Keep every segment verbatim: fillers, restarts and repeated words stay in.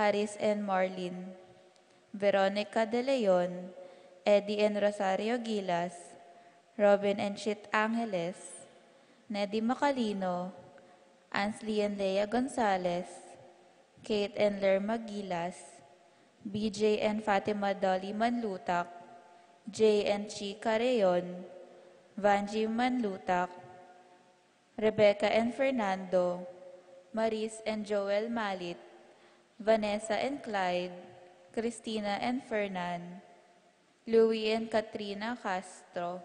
Aris and Marlin, Veronica De Leon, Eddie and Rosario Gilas, Robin and Chit Angeles, Nedi Macalino, Ansley and Lea Gonzalez, Kate and Lerma Gilas, B J and Fatima Dolly Manlutak, Jay and Chi Carreon, Vanji Manlutak, Rebecca and Fernando, Maris and Joel Malit, Vanessa and Clyde, Christina and Fernan, Louie and Katrina Castro,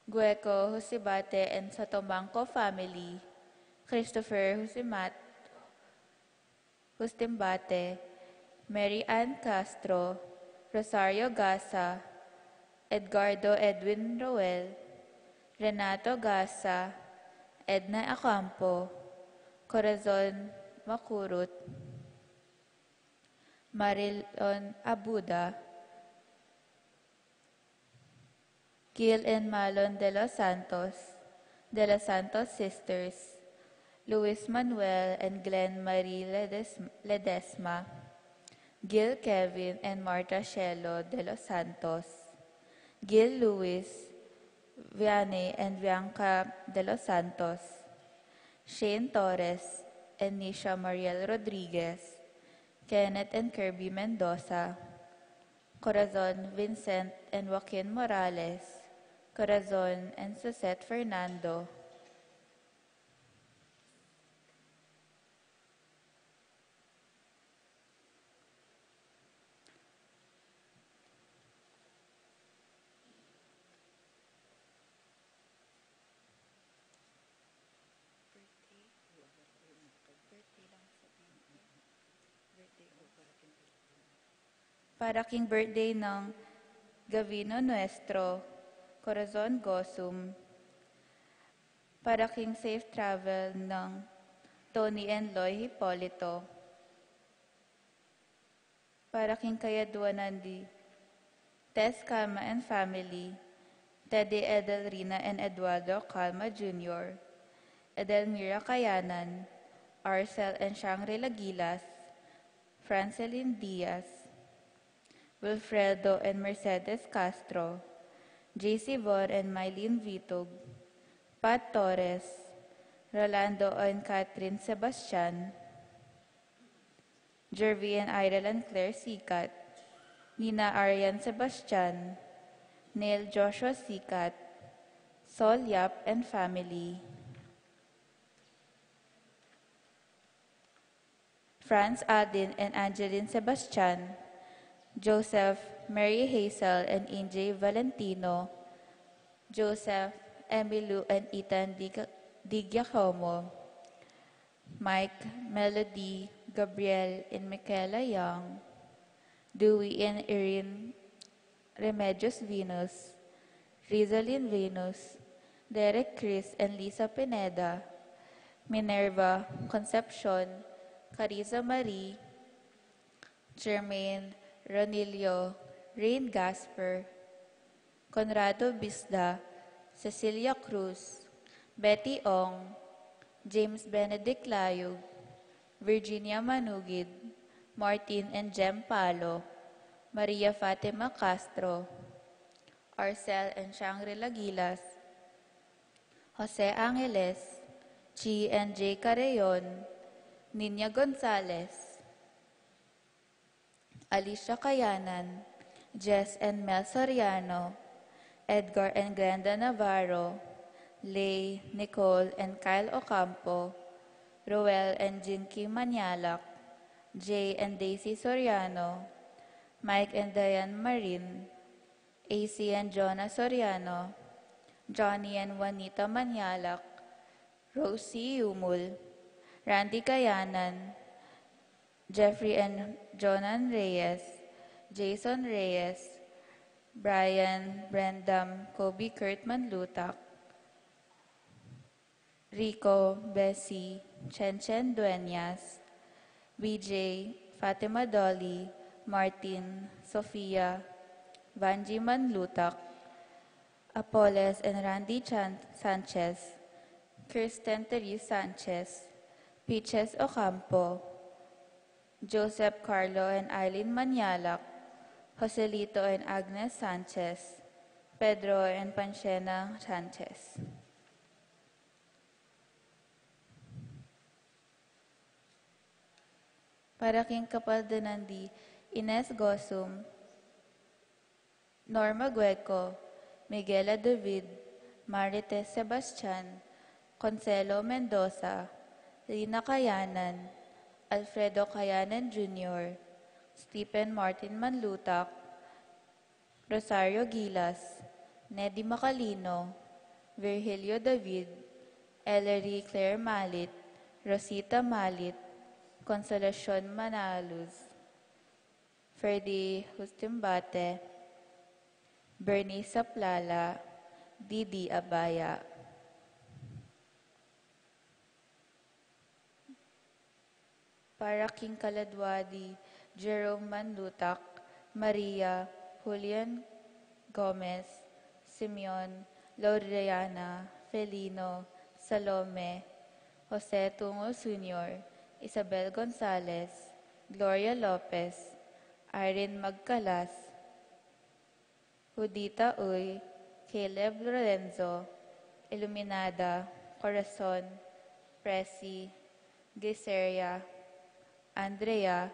Gueco Husibate and Satomanco family, Christopher Husimat, Hustimbate, Mary Ann Castro, Rosario Gasa, Edgardo Edwin Roel, Renato Gasa, Edna Acampo, Corazon Macurut, Marilon Abuda, Gil and Marlon De Los Santos, De Los Santos sisters, Luis Manuel and Glenn Marie Ledes-, Ledesma, Gil Kevin and Marta Shelo De Los Santos, Gil Luis, Vianney and Bianca De Los Santos, Shane Torres and Nisha Mariel Rodriguez, Kenneth and Kirby Mendoza, Corazon Vincent and Joaquin Morales, Corazon and Suzette Fernando. Para king birthday ng Gavino Nuestro, Corazon Gosum. Para king safe travel ng Tony and Loy Hipolito. Para king kayaduanan di Tess Calma and family, Teddy Edelrina and Eduardo Calma Junior, Edelmira Kayanan, Arcel and Shangri-La Gilas, Francelin Diaz, Wilfredo and Mercedes Castro, J C Vor and Mylene Vitug, Pat Torres, Rolando and Catherine Sebastian, Jervie and Irel and Claire Sikat, Nina Arian Sebastian, Neil Joshua Sikat, Sol Yap and family. Franz Aldin and Angeline Sebastian, Joseph, Mary Hazel and Injay Valentino, Joseph, Emilu and Ethan Di, Di Giacomo, Mike, Melody, Gabriel and Michaela Young, Dewey and Irene Remedios Venus, Rizalin Venus, Derek Chris and Lisa Pineda, Minerva Concepcion, Carissa Marie, Jermaine Ronilio, Rain Gasper, Conrado Bisda, Cecilia Cruz, Betty Ong, James Benedict Layug, Virginia Manugid, Martin and Jem Palo, Maria Fatima Castro, Arcel and Shangri-La Gilas, Jose Angeles, Chi and Jay Carreon, Nina Gonzalez, Alicia Kayanan, Jess and Mel Soriano, Edgar and Glenda Navarro, Lay, Nicole and Kyle Ocampo, Roel and Jinky Manyalak, Jay and Daisy Soriano, Mike and Diane Marin, A C and Jonah Soriano, Johnny and Juanita Manyalak, Rosie Umul, Randy Kayanan, Jeffrey and Jonan Reyes, Jason Reyes, Brian, Brendam, Kobe, Kurt Manlutak, Rico, Bessie, Chen Chen Dueñas, B J, Fatima Dolly, Martin, Sofia, Vanji Manlutak, Apoles and Randy Chan Sanchez, Kirsten Therese Sanchez, Peaches Ocampo, Joseph Carlo and Eileen Manialak, Joselito and Agnes Sanchez, Pedro and Panchena Sanchez. Para king kapaldanan di Ines Gosum, Norma Gueco, Miguela David, Marites Sebastian, Consuelo Mendoza, Lina Kayanan, Alfredo Kayanan Junior, Stephen Martin Manlutak, Rosario Gilas, Nedy Macalino, Virgilio David, Ellery Claire Malit, Rosita Malit, Consolacion Manaluz, Ferdy Hustimbate, Bernice Saplala, Didi Abaya. Para king kaladwa di Jerome Manlutak, Maria, Julian Gomez, Simeon, Laureana, Felino, Salome, Jose Tungol Senior, Isabel Gonzalez, Gloria Lopez, Irene Magcalas, Judita Uy, Caleb Lorenzo, Iluminada, Corazon, Presi, Gliceria, Andrea,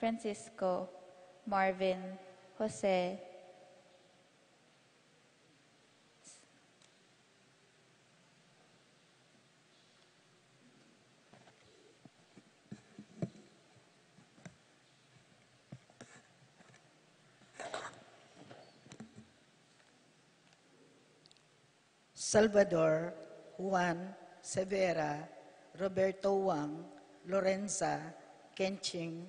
Francisco, Marvin, Jose, Salvador, Juan, Severa, Roberto Wang, Lorenza, Kenching,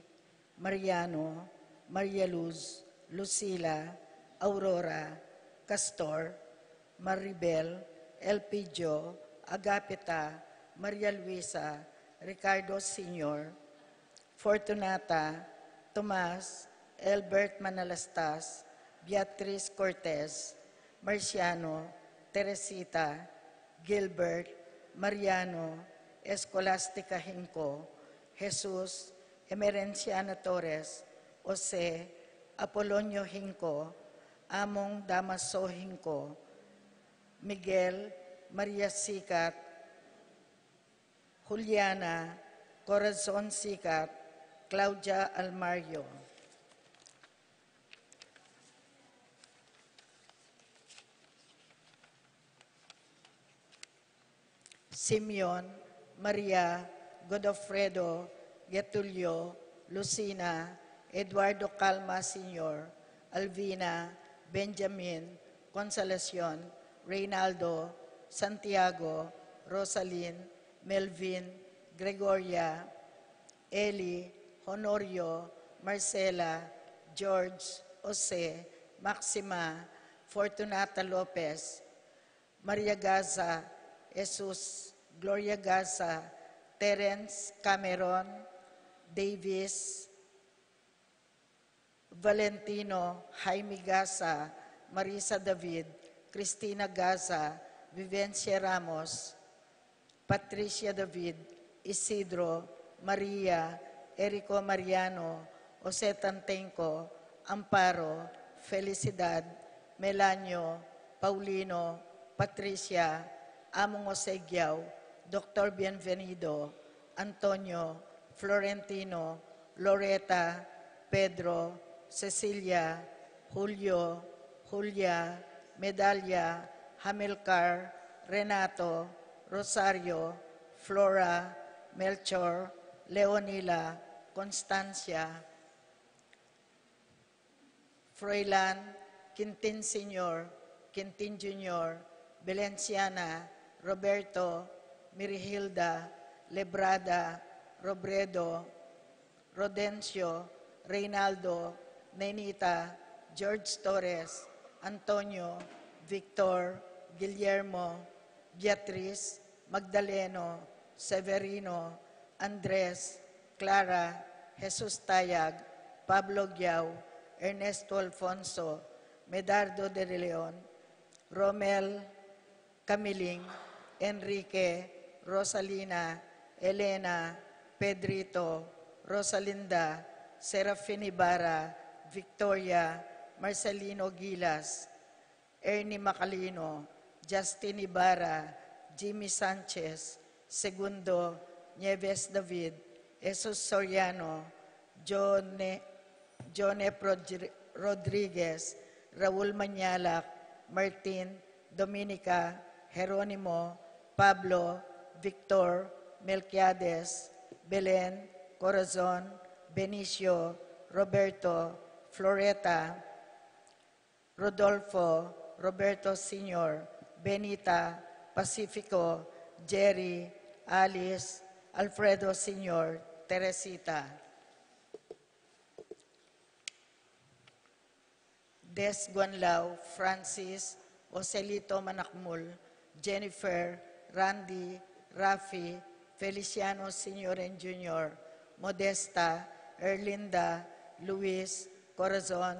Mariano, Maria Luz, Lucila, Aurora, Castor, Maribel, Elpidio, Agapita, Maria Luisa, Ricardo Senior, Fortunata, Tomas, Elbert Manalastas, Beatriz Cortez, Marciano, Teresita, Gilbert, Mariano, Escolastica Hinco, Jesus, Emerenciana Torres, Jose, Apolonio Hinco, Among Damaso Hinco, Miguel, Maria Sikat, Juliana, Corazon Sikat, Claudia Almario. Simeon, Maria, Godofredo, Getulio, Lucina, Eduardo Calma Senior, Alvina, Benjamin, Consolacion, Reynaldo, Santiago, Rosalyn, Melvin, Gregoria, Eli, Honorio, Marcela, George, Jose, Maxima, Fortunata Lopez, Maria Gaza, Jesus, Gloria Gaza, Terence Cameron, Davis, Valentino, Jaime Gaza, Marisa David, Cristina Gaza, Vivencia Ramos, Patricia David, Isidro, Maria, Erico Mariano, Jose Tantenco, Amparo, Felicidad, Melanio, Paulino, Patricia, Among Jose Giao, Doktor Bienvenido, Antonio, Florentino, Loreta, Pedro, Cecilia, Julio, Julia, Medalia, Hamilcar, Renato, Rosario, Flora, Melchor, Leonila, Constancia, Froilan, Quintin Senior, Quintin Junior, Valenciana, Roberto, Mirihilda, Lebrada, Robredo, Rodencio, Reynaldo, Nenita, George Torres, Antonio, Victor, Guillermo, Beatriz, Magdaleno, Severino, Andres, Clara, Jesus Tayag, Pablo Giao, Ernesto Alfonso, Medardo de Leon, Romel, Camiling, Enrique, Rosalina, Elena, Pedrito, Rosalinda, Serafin Ibarra, Victoria, Marcelino Gilas, Ernie Macalino, Justin Ibarra, Jimmy Sanchez, Segundo, Nieves David, Jesus Soriano, Jone, Jonep Rodri-, Rodriguez, Raul Mañalac, Martin, Dominica, Jeronimo, Pablo, Victor, Melquiades, Belen, Corazon, Benicio, Roberto, Floreta, Rodolfo, Roberto Senior, Benita, Pacifico, Jerry, Alice, Alfredo Senior, Teresita. Des Guanlao, Francis, Joselito Manakmul, Jennifer, Randy, Rafi, Feliciano Senior and Junior, Modesta, Erlinda, Luis, Corazon,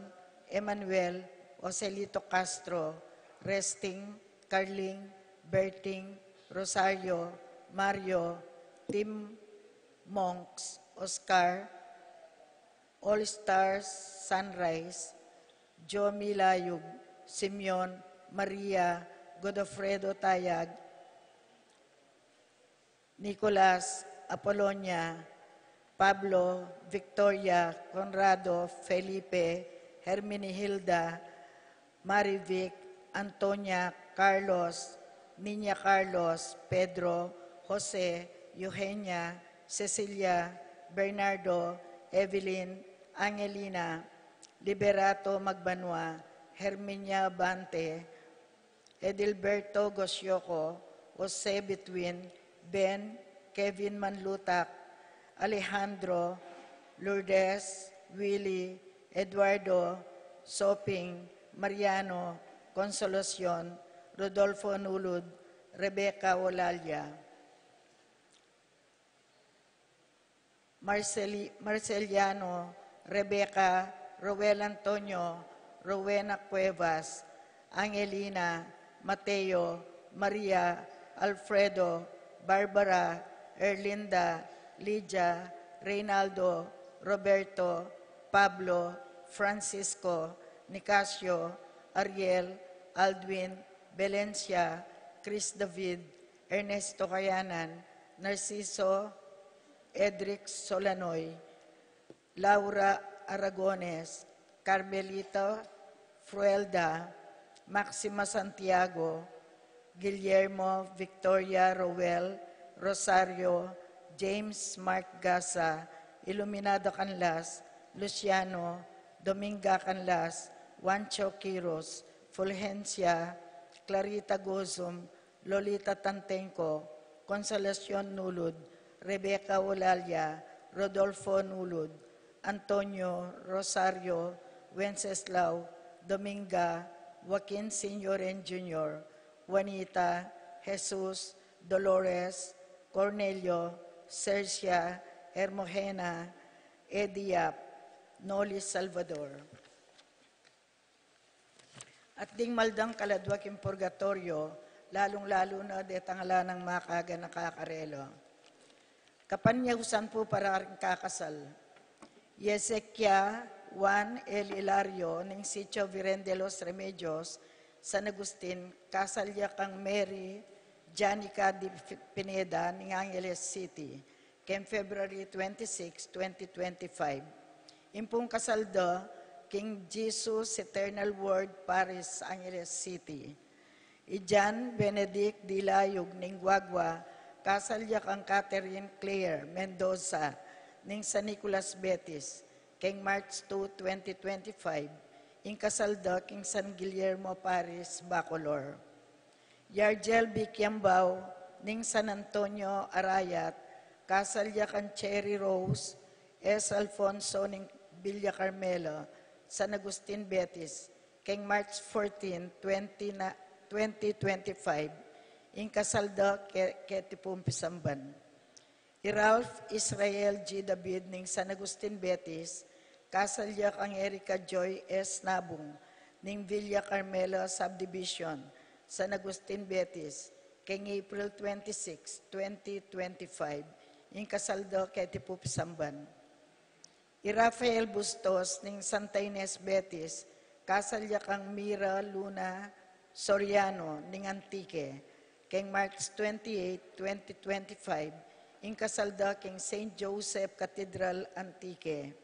Emmanuel, Joselito Castro, Resting, Carling, Berting, Rosario, Mario, Tim, Monks, Oscar, All Stars, Sunrise, Joe Milayug, Simeon, Maria, Godofredo Tayag, Nicolas, Apolonia, Pablo, Victoria, Conrado, Felipe, Herminihilda, Marivic, Antonia, Carlos, Niña Carlos, Pedro, Jose, Eugenia, Cecilia, Bernardo, Evelyn, Angelina, Liberato Magbanua, Herminia Bante, Edilberto Gosioco, Jose Betwin, Ben, Kevin Manlutak, Alejandro, Lourdes, Willy, Eduardo, Soping, Mariano, Consolacion, Rodolfo Nulud, Rebecca Olalia. Marceli-, Marceliano, Rebecca, Roel Antonio, Rowena Cuevas, Angelina, Mateo, Maria, Alfredo, Barbara, Erlinda, Lydia, Reynaldo, Roberto, Pablo, Francisco, Nicasio, Ariel, Aldwin, Belencia, Chris David, Ernesto Cayanan, Narciso, Edric Solanoy, Laura Aragones, Carmelita Fruelda, Maxima Santiago, Guillermo, Victoria, Roel, Rosario, James, Mark Gasa, Iluminada Canlas, Luciano, Dominga Canlas, Juancho Quiros, Fulgencia, Clarita Gozum, Lolita Tantenco, Consolacion Nulud, Rebecca Olalia, Rodolfo Nulud, Antonio, Rosario, Wenceslao, Dominga, Joaquin Senior and Junior, Juanita, Jesus, Dolores, Cornelio, Sercia, Hermogena, Eddie Yap, Noli Salvador. At ding maldang kaladwa king purgatoryo, lalung-lalu na detang ala nang makaganaka karela. Kapanyausan pu para karing kakasal. Yesekia Juan L. Hilario ning Sitio Virgen de los Remedios, San Agustin, kasal ya kang Mary Janica de Pineda ning Angeles City, keng February twenty-six, twenty twenty-five. Ing pung kasal da king Jesus Eternal Word Parish, Angeles City. I Jan Benedict Dilayug ning Guagua, kasal ya kang Catherine Claire Mendoza ning San Nicolas, Betis, keng March two, twenty twenty-five, ing kasal da king San Guillermo Parish, Bacolor. Yargel B. Kiambao ning San Antonio, Arayat, kasal ya kang Cherry Rose S. Alfonso ning Villa Carmela, San Agustin, Betis, keng March fourteen, twenty na, twenty twenty-five, ing kasal da ke, keti pung pisamban. I Ralph Israel G. David ning San Agustin, Betis, kasal ya kang Erica Joy S. Nabung ning Villa Carmela Subdivision, San Agustin, Betis, keng April twenty-six, twenty twenty-five, Ing kasal da keti pu pisamban. I Rafael Bustos ning Santa Ines, Betis, kasal ya kang Mira Luna Soriano ning Antique, keng March twenty-eight, twenty twenty-five, ing kasal da keng Saint Joseph Cathedral, Antique.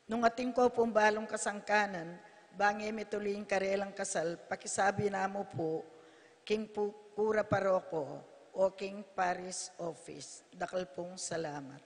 Nung atin ko pung balung kasangkanan, bang e mituli ing karelang kasal, pakisabi na mu pu king pu-, kura paroko o king parish office. Dakal pung salamat.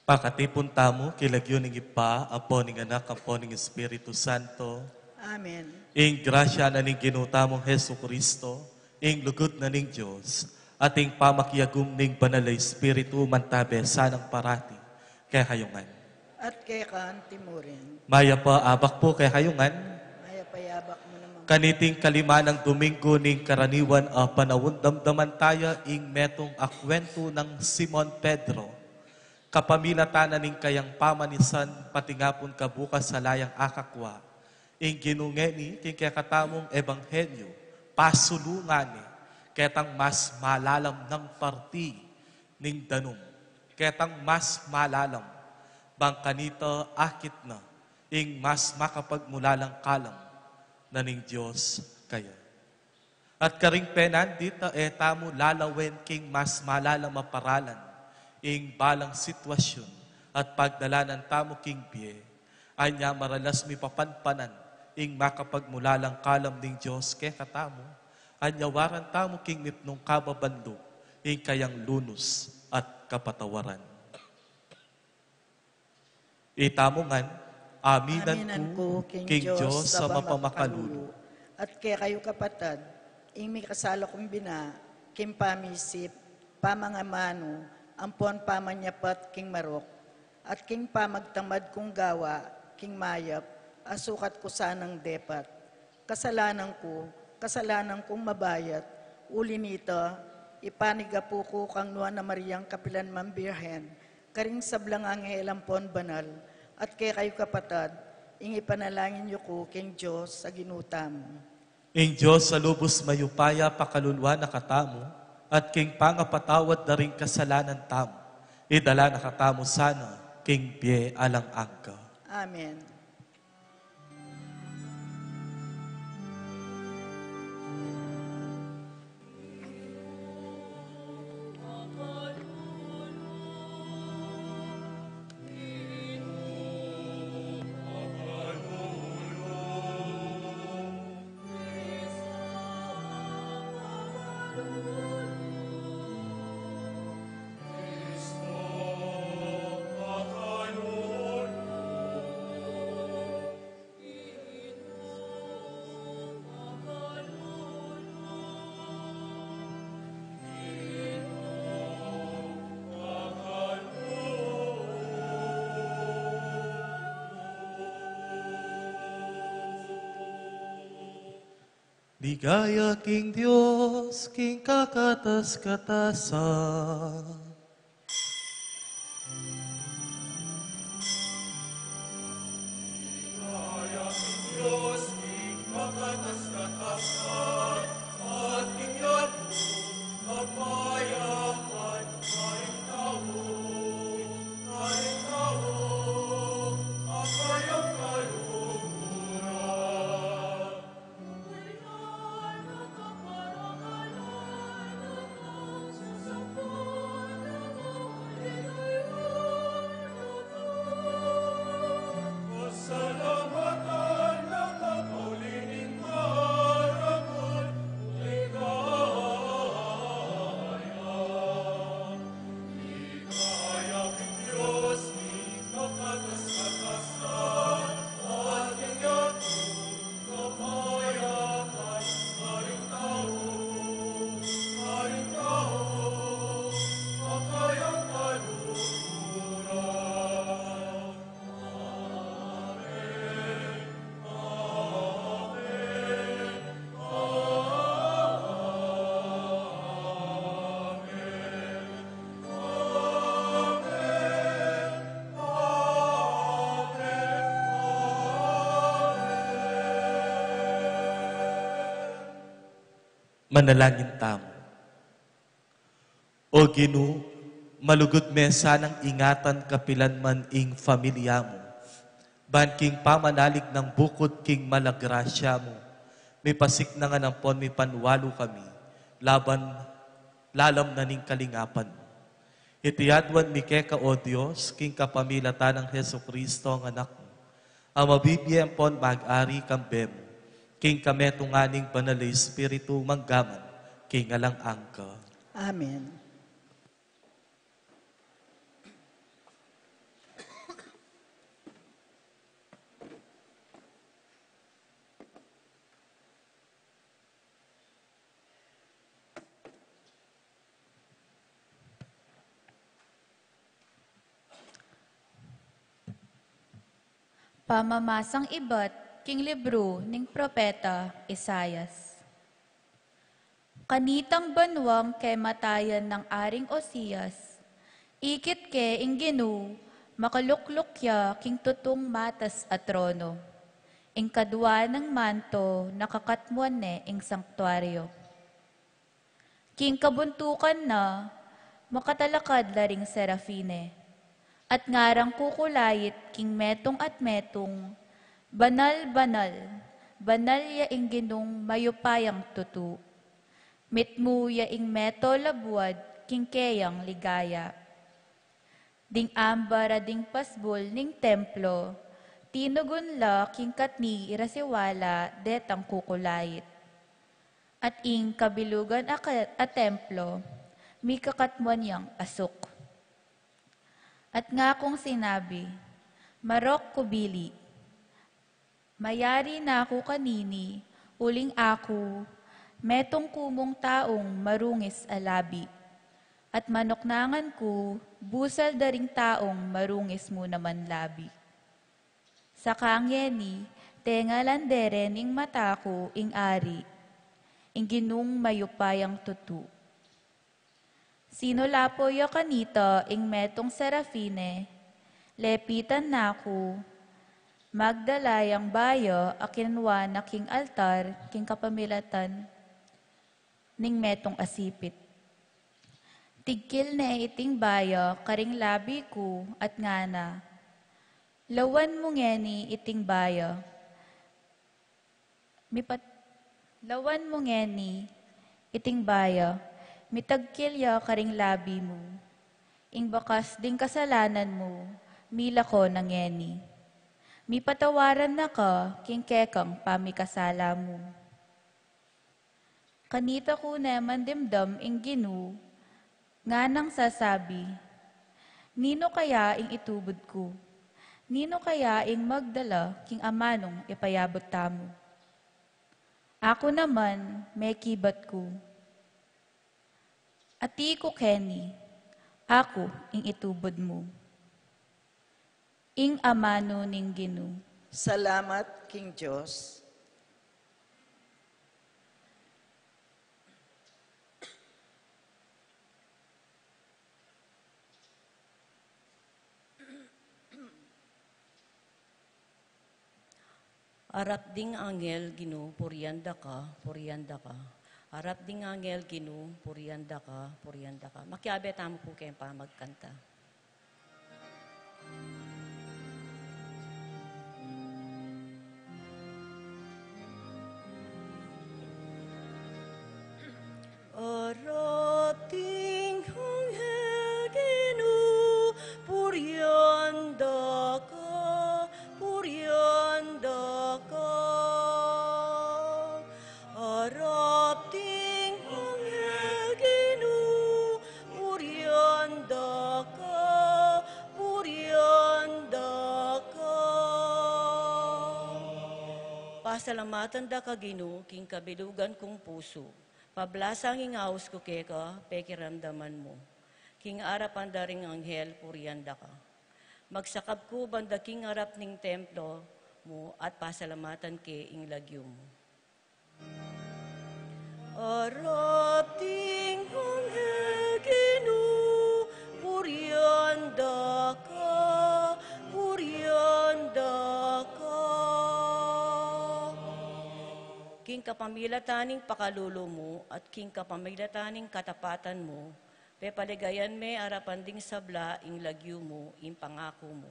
Pakatipun tamu king lagyu ning Ibpa, ampo ning Anak, ampo ning Espiritu Santo. Amen. Ing grasya na ning Ginu tamung Jesucristo, ing lugud na ning Dios, at ing pamakiagum ning Banal a Espiritu, mantabe sanang parati kekayu ngan. At keka antimurin. Mayap a abak pu kekayu ngan. Mayap a abak mu naman. Kaniting kalima nang Domingo ning karaniwan a panaun, damdaman taya ing metung a kwentu nang Simon Pedro. Kapamilatan na ning kayang pamanisan, pati ngapun kabukas a layang akakua, ing Ginu ngeni king kekatamung ebanghelyu, pasulungan ne ketang mas malalam nang parti ning danum, ketang mas malalam, bang kanita akit na ing mas makapagmulalang kalam na ning Dios kaya. At karing penandit a e tamu lalawen king mas malalam a paralan ing balang sitwasyun at pagdalanan tamu king bie, anya maralas mipapanpanan ing makapagmulalang kalam ning Dios kekatamu, anya waran tamu king mipnung kababan lub ing kayang lunus at kapatawaran. Itamu ngan, aminan ku king Dios a mapamakalulu, at kekayu kapatad, ing mikasala kung bina king pamisip, pamangamanu, ampon pamanyapat king marok, at king pamagtamad kung gawa king mayap, a sukat ku sanang depat. Kasalanan ku, kasalanan kung mabayat, uli nita, ipanigapu ku kang Nuan a Mariang kapilan man Birhen, karing sablang anghel ampon banal, at kekayu kapatad, ing ipanalangin yu ku king Dios a Ginu tamu. Ing Dios a lubus mayupaya pakaluluan na katamu, at king pangapatawad da ring kasalanan tamu, idala na katamu sana king bie alang angga. Amen. Ligaya king Dios, king kakatas-katasan. Manalangin tamu. O Ginu, malugud me sanang ingatan kapilan man ing familia mu, ban king pamanalig nang bukud king mala grasya mu, mipasiknangan ampon mipanwalu kami laban lalam na ning kalingapan mu. Iti aduan mi keka, O Dios, king kapamilatan nang Jesucristo a Anak mu, a mabibie ampon mag-ari kambe mu, king kametungan ning Banal a Espiritu, mangga man king alang angga. Amen. Pamamasang ibat king libru ning propeta Isaias. Kanitang banuang kematayan nang Aring Osias, ikit ke ing Ginu, makalukluk ya king tutung matas a trono. Ing kadua nang manto, nakakatmuan ne ing sanktuaryo. King kabuntukan na, makatalakad la ring serafine, at ngarang kukulait king metung at metung, "Banal, banal, banal ya ing Ginung mayupayang tutu. Mitmu ya ing meto labuad king keyang ligaya." Ding ambar a ding pasbul ning templo, tinugun la king katni rasiwala detang kukulait. At ing kabilugan a ka-, a templo, mikakatmuan yang asuk. At ngakung sinabi, "Marok ku bili, mayari na ku kanini, uling aku, metung ku mung taung marungis a labi, at manuknangan ku, busal da ring taung marungis mu naman labi." Saka ngeni, tengalan de re ning mata ku ing Ari, ing Ginung mayupayang tutu. Sinulapo ya kanita ing metung serafine, lepitan na ku, magdala yang baya a kinua na king altar king kapamilatan ning metung a sipit. Tigkil ne iting baya karing labi ku at ngana, "Lawan mu ngeni iting baya. Mipat-, lawan mu ngeni iting baya, mitagkil ya karing labi mu. Ing bakas ding kasalanan mu, milako na ngeni. Mipatawaran na ka king kekang pamikasala mu." Kanita ku ne mandimdam ing Ginu, nganang sasabi, "Ninu kaya ing itubud ku? Ninu kaya ing magdala king amanung ipayabut tamu? Aku naman, mekibat ku. Ati ku keni, aku ing itubud mu." Ing amanu ning Ginu. Salamat king Dios. Arap ding anghel Ginu, purian da ka, purian da ka. Arap ding anghel Ginu, purian da ka, purian da ka. Makiabe tamu pu keng pamagkanta. Arap ding anghel Ginu, purian da ka, purian da ka. Arap ding anghel Ginu, purian da ka, purian da ka. Pasalamatan da ka, Ginu, king kabilugan kung pusu. Pablasang ing aus ku keka, pekiramdaman mu. King arapan da ring anghel, purian da ka. Magsakab ku banda king arap ning templo mu at pasalamatan ke ing lagyu mu. Arap ding anghel Ginu, purian da ka, purian da ka. King kapamilatan ning pakalulu mu at king kapamilatan ning katapatan mu, pepaligayan me arapan ding sabla ing lagyu mu, ing pangaku mu.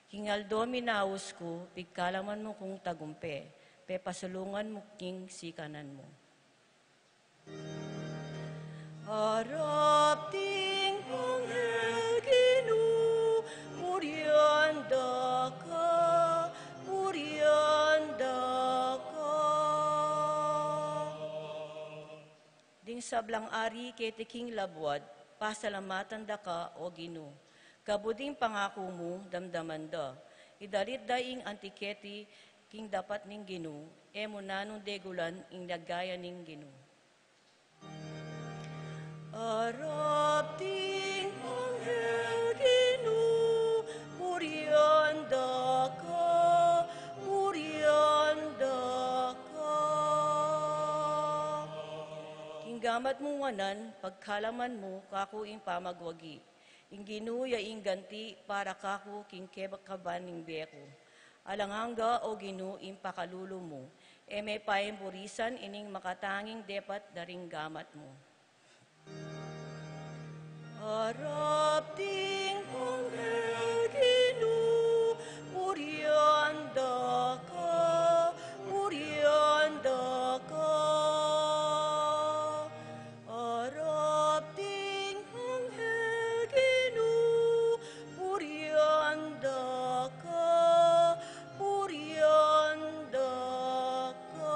King aldo minaus ku, pigkalaman mu kung tagumpe, pepasulungan mu king sikanan mu. Arap ding anghel Ginu, purian da ka, purian da ka. Ding sablang ari keti king labuad, pasalamatan da ka, O Ginu. Kabud ing pangaku mu, damdaman da. Idalit da ing anti keti king dapat ning Ginu, e mu nanung degulan ing ligaya ning Ginu. Arap ding anghel Ginu, purian da ka, Gamat mu ngan, pagkalaman mu kaku ing pamagwagi. Ing Ginu ya ing ganti para kaku king kekaban ning bie ku. Alang angga, O Ginu, ing pakalulu mu, e me paimburisan ining makatanging depat da ring gamat mu. Arap ding anghel, Ginu, purian da ka, purian da ka. Arap ding anghel, Ginu, purian da ka, purian da ka.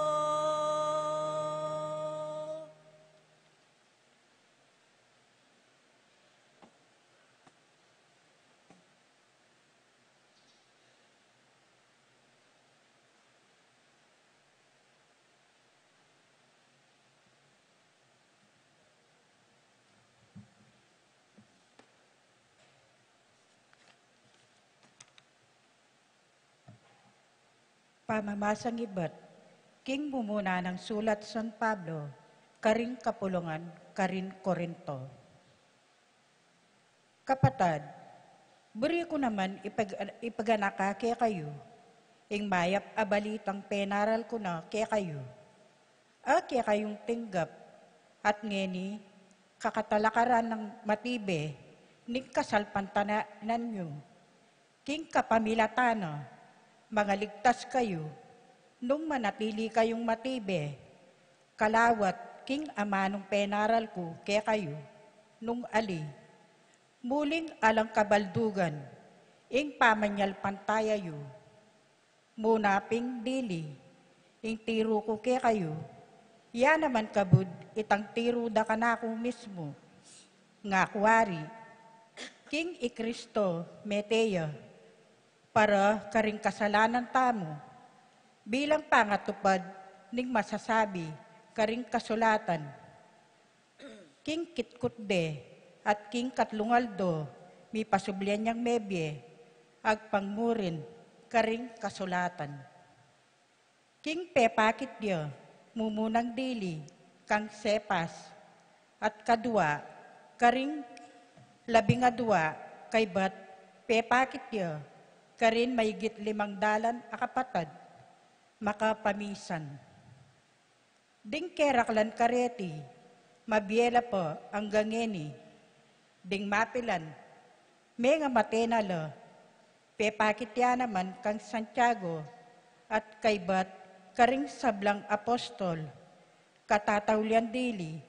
Pamamasang ibat king mumuna nang sulat San Pablo karing kapulungan karing Korinto. Kapatad, buri ku naman ipag-, ipaganaka kekayu ing mayap a balitang penaral ku na kekayu, a kekayung tinggap, at ngeni kakatalakaran nang matibe ning kasalpantayanan yu. King kapamilatan na, mangaligtas kayu nung manatili kayung matibe, kalawat king amanung penaral ku kekayu nung ali. Muling alang kabaldugan ing pamanyalpantaya yu. Muna pin dili, ing tiru ku kekayu, ya naman kabud itang tiru da kanaku mismu, ngaku ari, king i Kristo mete ya para karing kasalanan tamu, bilang pangatupad ning masasabi karing kasulatan. King kitkut de at king katlung aldo, mipasublian yang mebie, agpang mu rin karing kasulatan. King pepakit ya, mumunang dili, kang Cephas, at kadua, karing labing adua, kaybat pepakit ya karin mayigit limang dalan a kapatad, makapamisan. Ding keraklan kareti, mabie la pa anggang ngeni. Ding mapilan, mengamate na la. Pepakit ya naman kang Santiago at kaybat karing sablang apostol. Katataulian dili,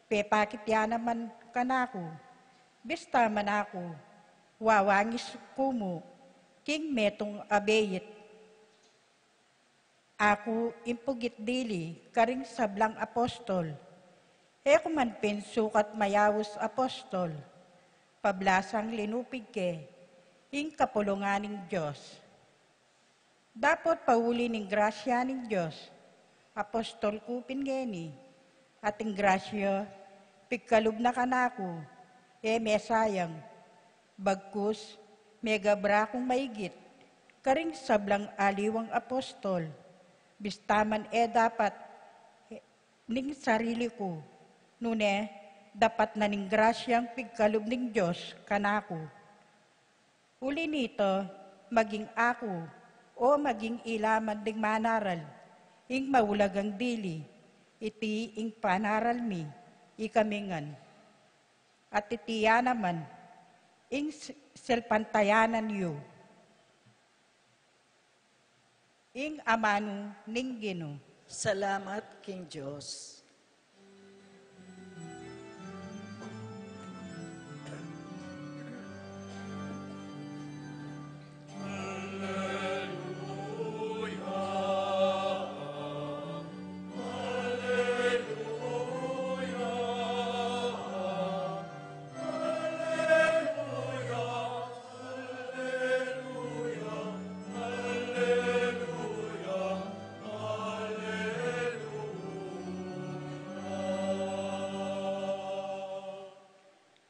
pepakit ya naman kanaku. Bista man aku, wawangis ku mu king metung a beit. Aku ing pugit dili karing sablang apostol. E ku man pin sukat mayaus apostol, pablasang linupig ke ing kapulungan ning Dios. Dapot pauli ning grasya ning Dios, apostol ku pin ngeni, at ing grasya pigkalub na kanaku, e mesayang, bagkus megabra kung maigit karing sablang aliwang apostol, bista man e dapat ning sarili ku, nune dapat na ning grasyang pigkalub ning Dios kanaku. Uli nita, maging aku o maging ila man ding manaral, ing maulagang dili, iti ing panaral mi, ikami ngan. At iti ya naman ing s-, salpantayanan yu. Ing amanu ning Ginu. Salamat king Dios.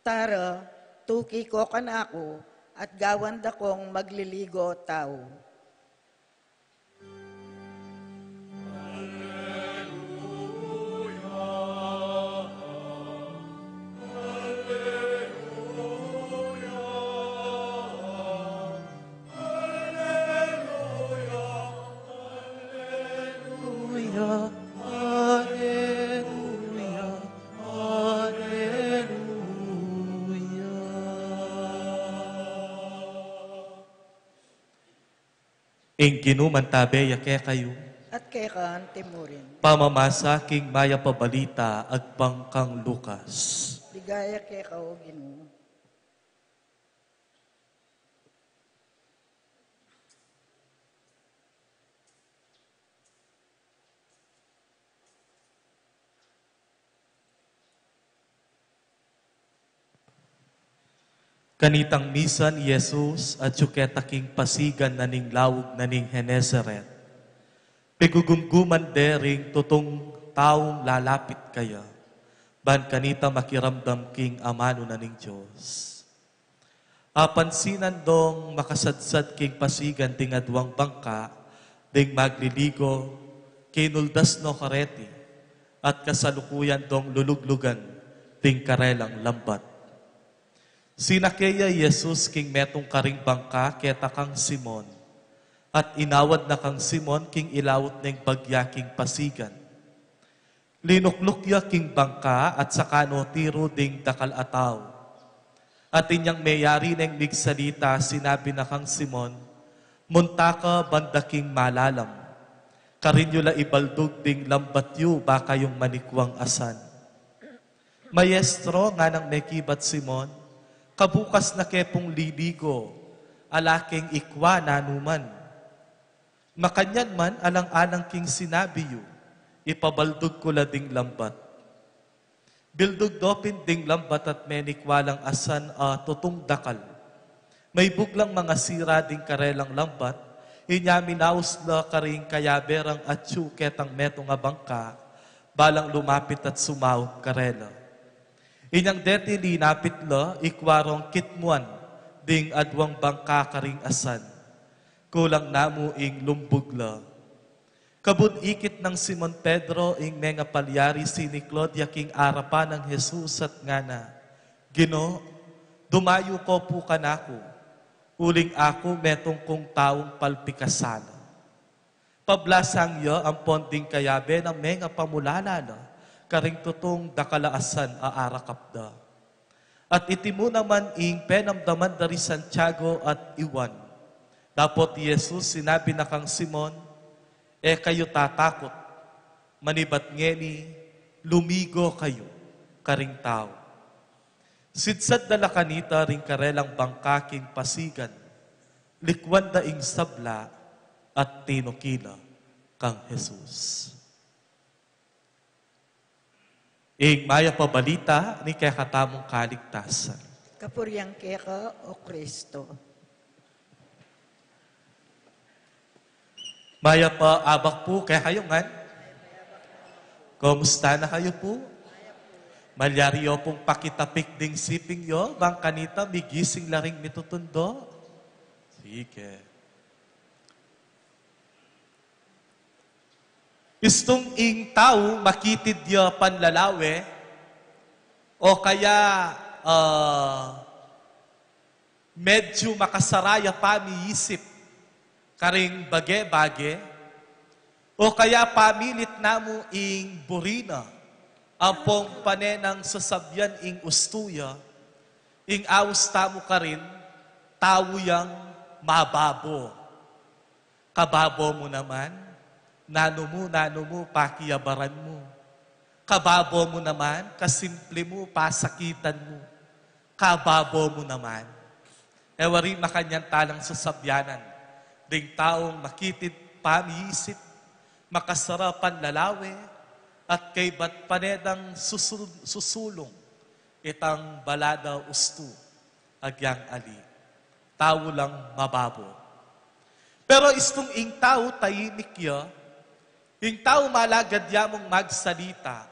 Tara, tuki ko kanaku, at gawan da kong magliligo tau. Ing Ginu mantabe ya kekayu. At keka antimurin. Pamamasa king Mayap a Balita agpang kang Lucas. Ligaya keka, O Ginu. Kanitang misan i Jesus atyu keta king pasigan na ning laug na ning Genesaret. Pigugumguman de ring tutung taung lalapit kaya, ban kanita makiramdam king amanu na ning Dios. Apansinan dong makasadsad king pasigan ding adwang bangka, ding magliligo, kinuldas no kareti, at kasalukuyan dong luluglugan ding karelang lambat. Sinake ya i Jesus king metung karing bangka keta kang Simon, at inawad na kang Simon king ilaut neng bagya king pasigan. Linukluk ya king bangka at saka no tiru ding dakal a tau. At inyang meyari neng migsalita, sinabi na kang Simon, "Munta ka banda king malalam. Karin yu la ibaldug ding lambat yu ba kayung manikwang asan." "Maestro," nganang mekibat Simon, "kabukas na ke pung liligo, ala keng ikwa nanuman. Makanyan man, alang-alang king sinabi yu, ipabaldug ku la ding lambat." Bildug do pin ding lambat at menikwa lang asan a tutung dakal. Maibug lang mangasira ding karelang lambat, inya minaus la karing kayabe rang atyu ketang metung a bangka, balang lumapit at sumaup karela. Inyang deti linapit la, ikwa rong kitmuan ding adwang bangka karing asan. Kulang na mu ing lumbug la. Kabud ikit nang Simon Pedro ing mengapalyari, siniklod ya king arapan nang Jesus at ngana, "Ginu, dumayu ko pu kanaku, uling aku metung kung taung palpikasala." Pablasang ya ampon ding kayabe na mengapamulala la karing tutung dakal a asan a arakap da. At iti mu naman ing penamdaman da ri Santiago at i Juan. Dapot i Jesus sinabi na kang Simon, "E kayu tatakut, manibat ngeni, lumigo kayu karing tau." Sidsad da la kanita ring karelang bangka king pasigan, likwan da ing sabla at tinukila kang Jesus. Ing Mayap a Balita ning kekatamung kaligtasan. Kapurian keka, O Kristo. Mayap a abak pu kekayu ngan. Kumusta na kayu pu? Malyari yu pung pakitapik ding siping yu, bang kanita migising la ring mitutundo? Sige. Istung ing tau makitid ya panlalawe, o kaya, ah, medyu makasara ya pamiisip karing bage-bage, o kaya pamilit na mu ing buri na ampong pane nang sasabian ing ustu ya, ing aus tamu karin, tau yang mababo. Kababo mu naman, nanu mu, nanu mu pakiabaran mu. Kababo mu naman, kasimple mu pasakitan mu. Kababo mu naman. E wari makanyan talang sasabyanan ding taung makitid pamiisip, makasara panlalawe, at kaybat pane dang susul-, susulung itang balada ustu agyang ali. Tau lang mababo. Pero istung ing tau taimik ya, ing tau malagad ya mung magsalita.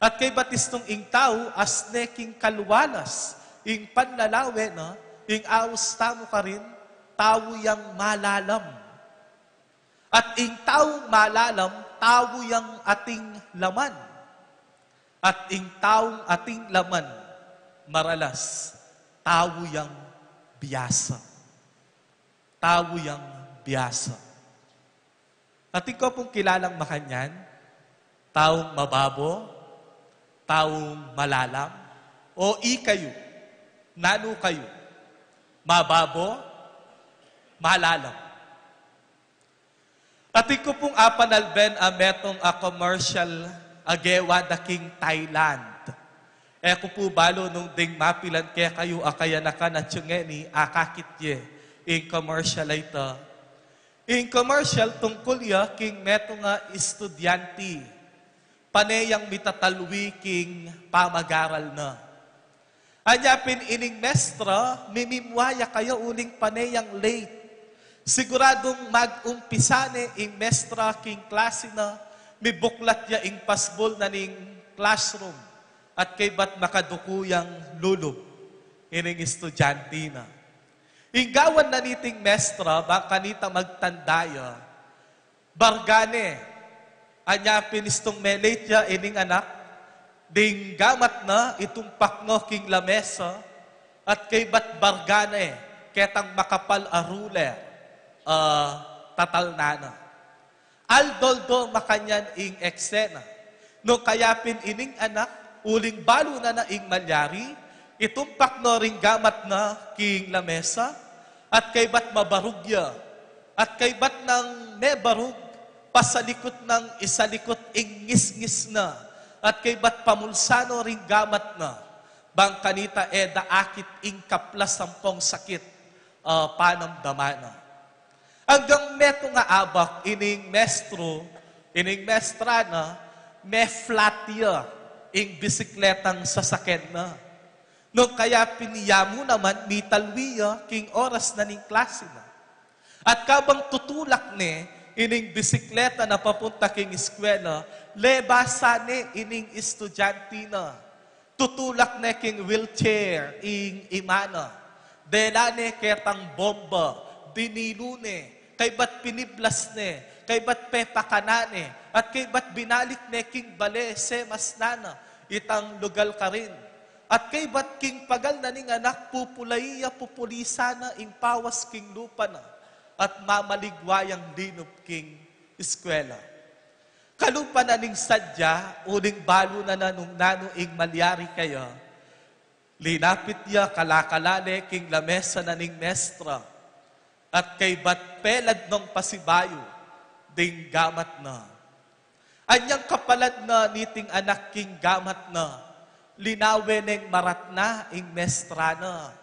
At kaybat istung ing tau asne king kalwalas ing panlalawe na, ing aus tamu karin, tau yang malalam. At ing taung malalam, tau yang ating laman. At ing taung ating laman, maralas, tau yang biasa. Tau yang biasa. Atin ko pung kilalang makanyan, taung mababo, taung malalam, o ikayu, nanu kayu, mababo, malalam. Atin ku pung apanalben a metung a commercial a gewa da king Thailand. E ku pu balu nung ding mapilan kekayu a kayanakan at yung ngeni akakit ye ing commercial a ita. Ing commercial tungkul ya king metung a estudyante, pane yang mitatalwi king pamagaral na. Anya pin ining mestra, mimimwa ya kaya uling pane yang late. Siguradung mag-umpisa ne ing mestra king klase na, mibuklat ya ing pasbul na ning classroom, at kaybat makaduku yang lulub ining estudyante na. Ing gawan na niting mestra, bang kanita magtanda ya, barga ne. Anya pin istung me-late ya ining anak, ding gamat na itumpak no king lamesa, at kaybat barga ne ketang makapal a ruler, a tatalnan na. Aldo-aldo makanyan ing eksena. Nung kaya pin ining anak, uling balu na na ing malyari, itumpak no ring gamat na king lamesa, at kaybat mabarug ya, at kaybat nang mebarug, pasalikut nang isalikut ing ngisngis na, at kaybat pamulsa no ring gamat na, bang kanita e da akit ing kaplas ampong sakit a panamdaman na. Anggang metung a abak ining mestro, ining mestra na, me-flat ya ing bisikletang sasakyan na. Nung kaya pin ya mu naman, mitalwi ya king oras na ning klase na. At kabang tutulak ne ining bisikleta na papunta king eskwela, lebasan ne ining estudyante na. Tutulak ne king wheelchair ing ima na. Dela ne ketang bomba, dinilu ne, kaybat piniblas ne, kaybat pepakanan ne, at kaybat binalik ne king bale, semasnan na itang lugal karin. At kaybat king pagal na ning anak, pupulai ya, pupulisan na ing pawas king lupa na, at mamaligwa yang linub king eskwela. Kalupa na ning sadya, uling balu na na nung nanu ing malyari kaya, linapit ya kala-kala ne king lamesa na ning mestra, at kaybat pelad nong pasibayu ding gamat na. Anyang kapalad na niting anak king gamat na, linawe neng maratna ing mestra na.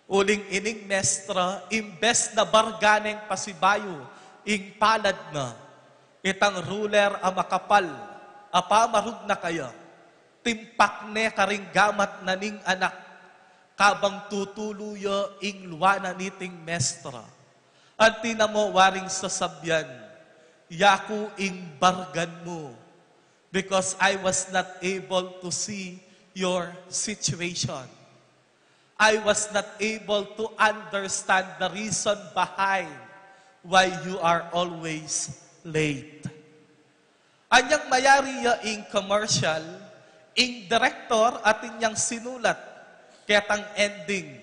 Uling ining mestra, imbes na barga neng pasibayu ing palad na, itang ruler a makapal a pamarug na kaya, timpak ne karing gamat na ning anak, kabang tutulu ya ing lwa na niting mestra. Anti na mo waring sasabyan, "Yaku ing bargan mu, because I was not able to see your situation. I was not able to understand the reason behind why you are always late." Anyang mayari ya ing commercial, ing direktor atin yang sinulat ketang ending,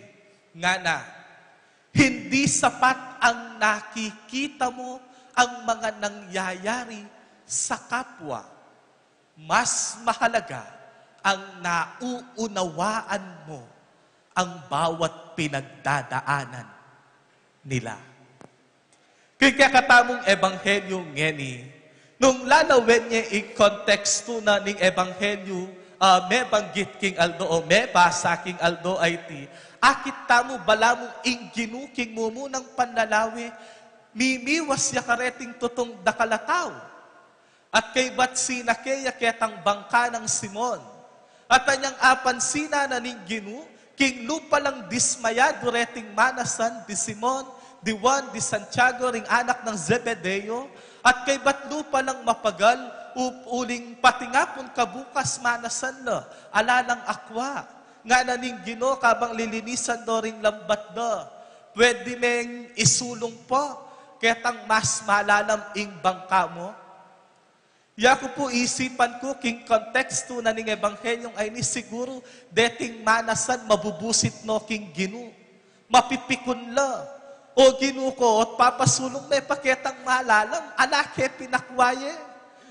ngana, "Hindi sapat ang nakikita mo ang mga nangyayari sa kapwa. Mas mahalaga ang nauunawaan mo ang bawat pinagdadaanan nila." King kekatamung ebanghelyu ngeni, nung lalawen ye ing kontekstu na ning ebanghelyu, ah, mebanggit king aldo o mebasa king aldo a iti, akit tamu balamu ing Ginu king mumunang panlalawe, mimiwas ya kareting tutung dakal a tau. At kaybat sinake ya ketang bangka nang Simon. At anyang apansinan na ning Ginu, king lupa lang dismayadu reting manasan, di Simon, di Juan, di Santiago, ring anak nang Zebedeo, at kaybat lupa lang mapagal, u-, uling patingapun kabukas manasan la, ala lang akwa. Ngana ning Ginu kabang lilinisan do ring lambat da, "Pwede meng isulung pa ketang mas malalam ing bangka mo?" Yaku pu, isipan ku king kontekstu na ning ebanghelyung a ini, siguru deting manasan mabubusit no king Ginu. Mapipikun la. "O Ginu ku, ot papasulung me pa ketang malalam, ala ke pinakwa ye?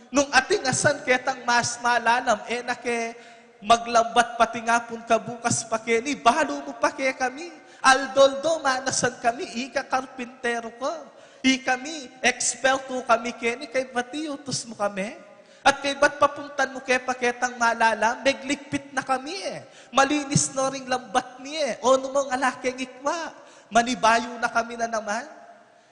Nung ating asan ketang mas malalam, e na ke maglambat patingapun kabukas pa keni, balu mu pa kekami. Aldo-aldo manasan kami, ika karpinteru ka. Ikami, expel ku kami keni, kaybat utus mu kami. At kaybat papuntan mu ke pa ketang malalam, megligpit na kami e. Malinis no ring lambat mi e. O, nu mong ala keng ikwa, manibayu na kami na naman.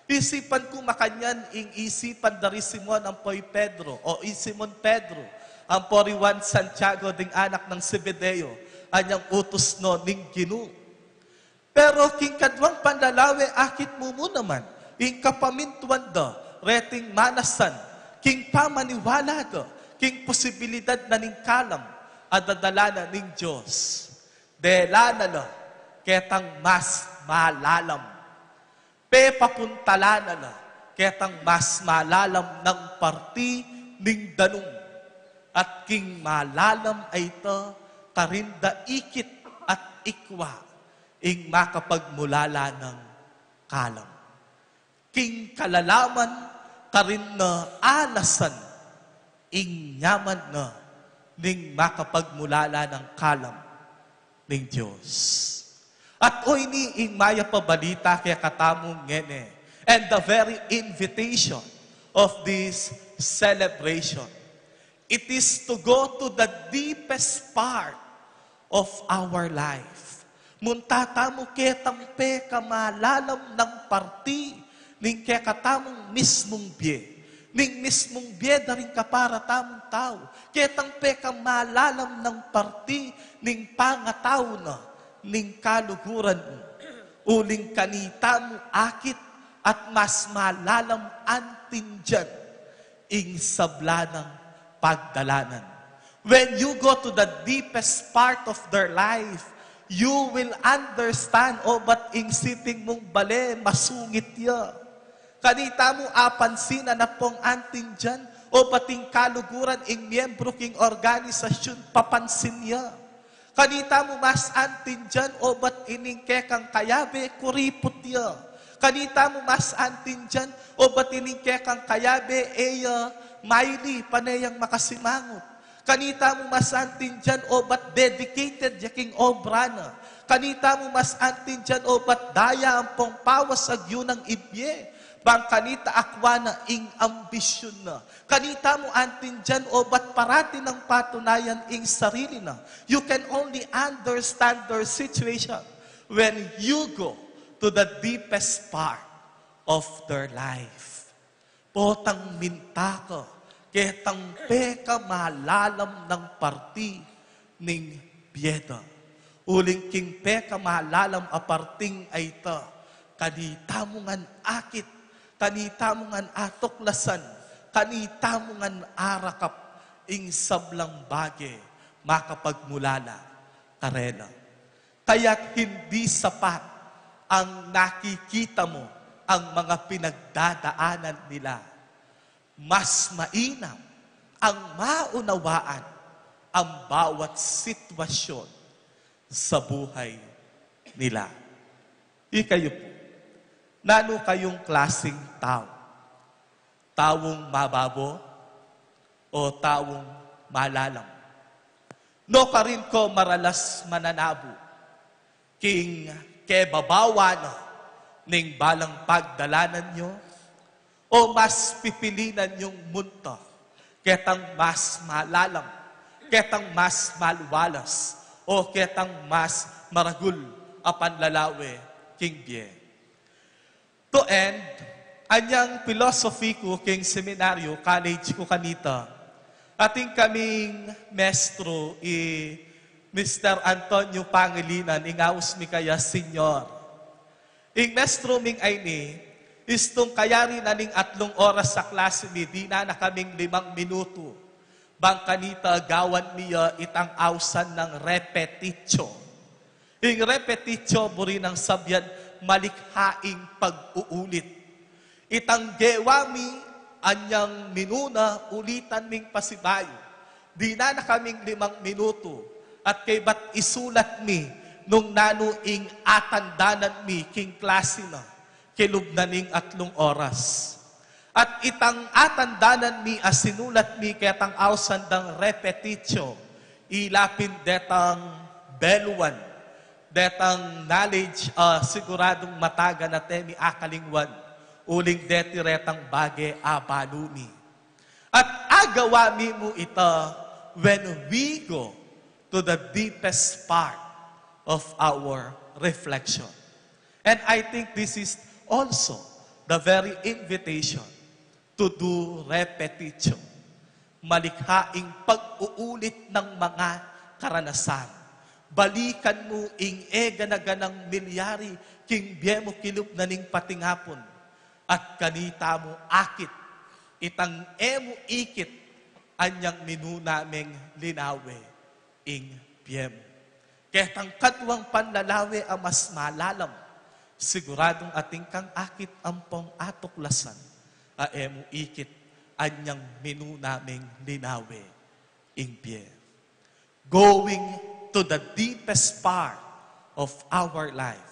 Isipan ku makanyan ing isipan da ri Simon ampo i Pedro, o i Simon Pedro, ampo ri Juan, Santiago ding anak nang Zebedeo, anyang utus no ning Ginu. Pero king kadwang panlalawe, akit mu mu naman ing kapamintuan da reting manasan king pamaniwala da king posibilidad na ning kalam a dadala na ning Dios. Dela na la ketang mas malalam. Pepapuntalan na la ketang mas malalam nang parti ning danum, at king malalam a ita, karin da ikit at ikwa ing makapagmulala nang kalam. King kalalaman, karin na alasan ing nyaman na ning makapagmulala nang kalam ning Dios. At o ini ing mayap a balita kekatamu ngeni, and the very invitation of this celebration. It is to go to the deepest part of our life. Munta tamu ketang pekamalalam nang parti ning kekatamung mismung bie, ning mismung bie da ring kapara tamung tau, ketang pekamalalam nang parti ning pangatau na ning kaluguran mu, uling kanita mu akit at mas malalam anting dian ing sabla nang pagdalanan. When you go to the deepest part of their life, you will understand, o, bat ing siping mung bale masungit ya. Kanita mu apansinan na pung anting dian, o, bat ing kaluguran ing miyembru king organisasyun papansin ya. Kanita mu mas anting dian, o, bat ining kekang kayabe kuriput ya. Kanita mu mas anting dian, o, bat ining kekang kayabe e ya maili pane yang makasimangut. Kanita mu mas anting dian, o, bat dedicated ya king obra na. Kanita mu mas anting dian, o, bat daya ampong pawas agyu nang ibie. Bang kanita akwa na ing ambisyun na. Kanita mu anting dian, o, bat parati nang patunayan ing sarili na. You can only understand their situation when you go to the deepest part of their life. Potang minta ka ketang pekamalalam nang parti ning bie da. Uling king pekamalalam a parting a ita, kanita mu ngan akit, kanita mu ngan atuklasan, kanita mu ngan arakap ing sablang bage makapagmulala karela. Kaya't hindi sapat ang nakikita mo ang mga pinagdadaanan nila. Mas mainam ang maunawaan ang bawat sitwasyon sa buhay nila. Ikayu pu, nanu kayung klasing tau? Taung mababo o taung malalam? Nukarin ko maralas mananabu king kebabawan na ning balang pagdalanan yu, o mas pipilinan yung munta ketang mas malalam, ketang mas maluwalas, o ketang mas maragul a panlalawe king bie? To end, anyang philosophy ku king seminaryo, college ku kanita, atin kaming mestro i Mister Antonio Pangilinan, ing aus mi kaya Senyor. Ing mestro ming ayni, istung kayari na ning atlung oras a klasi mi, dinan na kaming limang minutu. Bang kanita gawan mi ya itang ausan nang repetitio. Ing repetitio, buri nang sabian, malikhaing pag-uulit. Itang gewa mi, anyang minuna, ulitan ming pasibayu. Dinan na kaming limang minutu, at kaybat isulat mi nung nanu ing atandanan mi king klasi na, kilub na ning atlung oras. At itang atandanan mi a sinulat mi ketang ausan dang repetitio, ila pin detang beluan, detang knowledge a siguradung matagan a temi akalingwan, Uling deti retang bage abalu mi. At agawa mi mu ita when we go to the deepest part of our reflection. And I think this is also the very invitation to do repetitio. Malikha ing pag-uulit ng mga karanasan. Balikan mu ing e gana-ganang milyari king bie mu kilub na ning patingapun. At kanita mu akit, itang e mu ikit, anyang minuna meng linawe ing bie mu. Ketang kaduang panlalawe a mas malalam, siguradung atin kang akit ampong atuklasan a e mu ikit anyang minuna meng linawe ing bie. Going to the deepest part of our life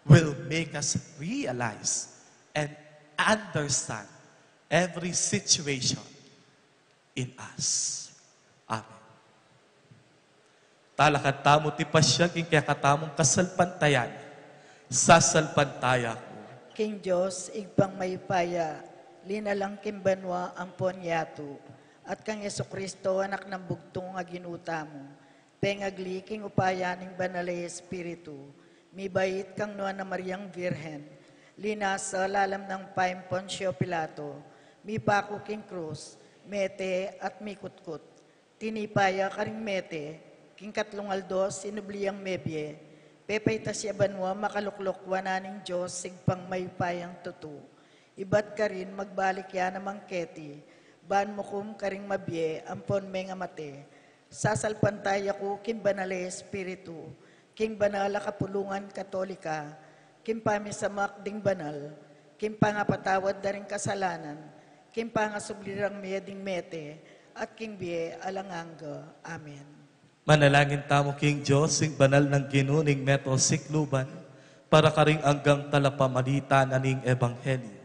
will make us realize and understand every situation in us. Amen. Talakad tamu ti pasiag ing kekatamung kasalpantayanan. Sasalpantaya ku King Dios, Ibpang mayupaya, linalang king banua ampon yatu, at kang Jesucristo, Anak nang bugtung a Ginu tamu, pengagli king upaya ning Banal a Espiritu, mibait kang Nuan a Mariang Virgen, linasa lalam nang payung Poncio Pilato, mipaku king krus, mete at mikutkut. Tinipa ya karing mete, king katlung aldo sinubli yang mebie, pepaitas ya banua, makalukluk wanan ning Dios Ibpang mayupayang tutu. Ibat karin magbalik ya naman keti, ban mukum karing mabie ampon mengamate. Sasalpantaya ku king Banal a Espiritu, king banal a kapulungan Katolika, king pamisamak ding banal, king pangapatawad da ring kasalanan, king pangasubli rang mie ding mete, at king bie alang angga. Amen. Manalangin tamu king Dios, ing banal nang Ginu ning meto sikluban, para karing anggang talapamalita na ning ebanghelyo.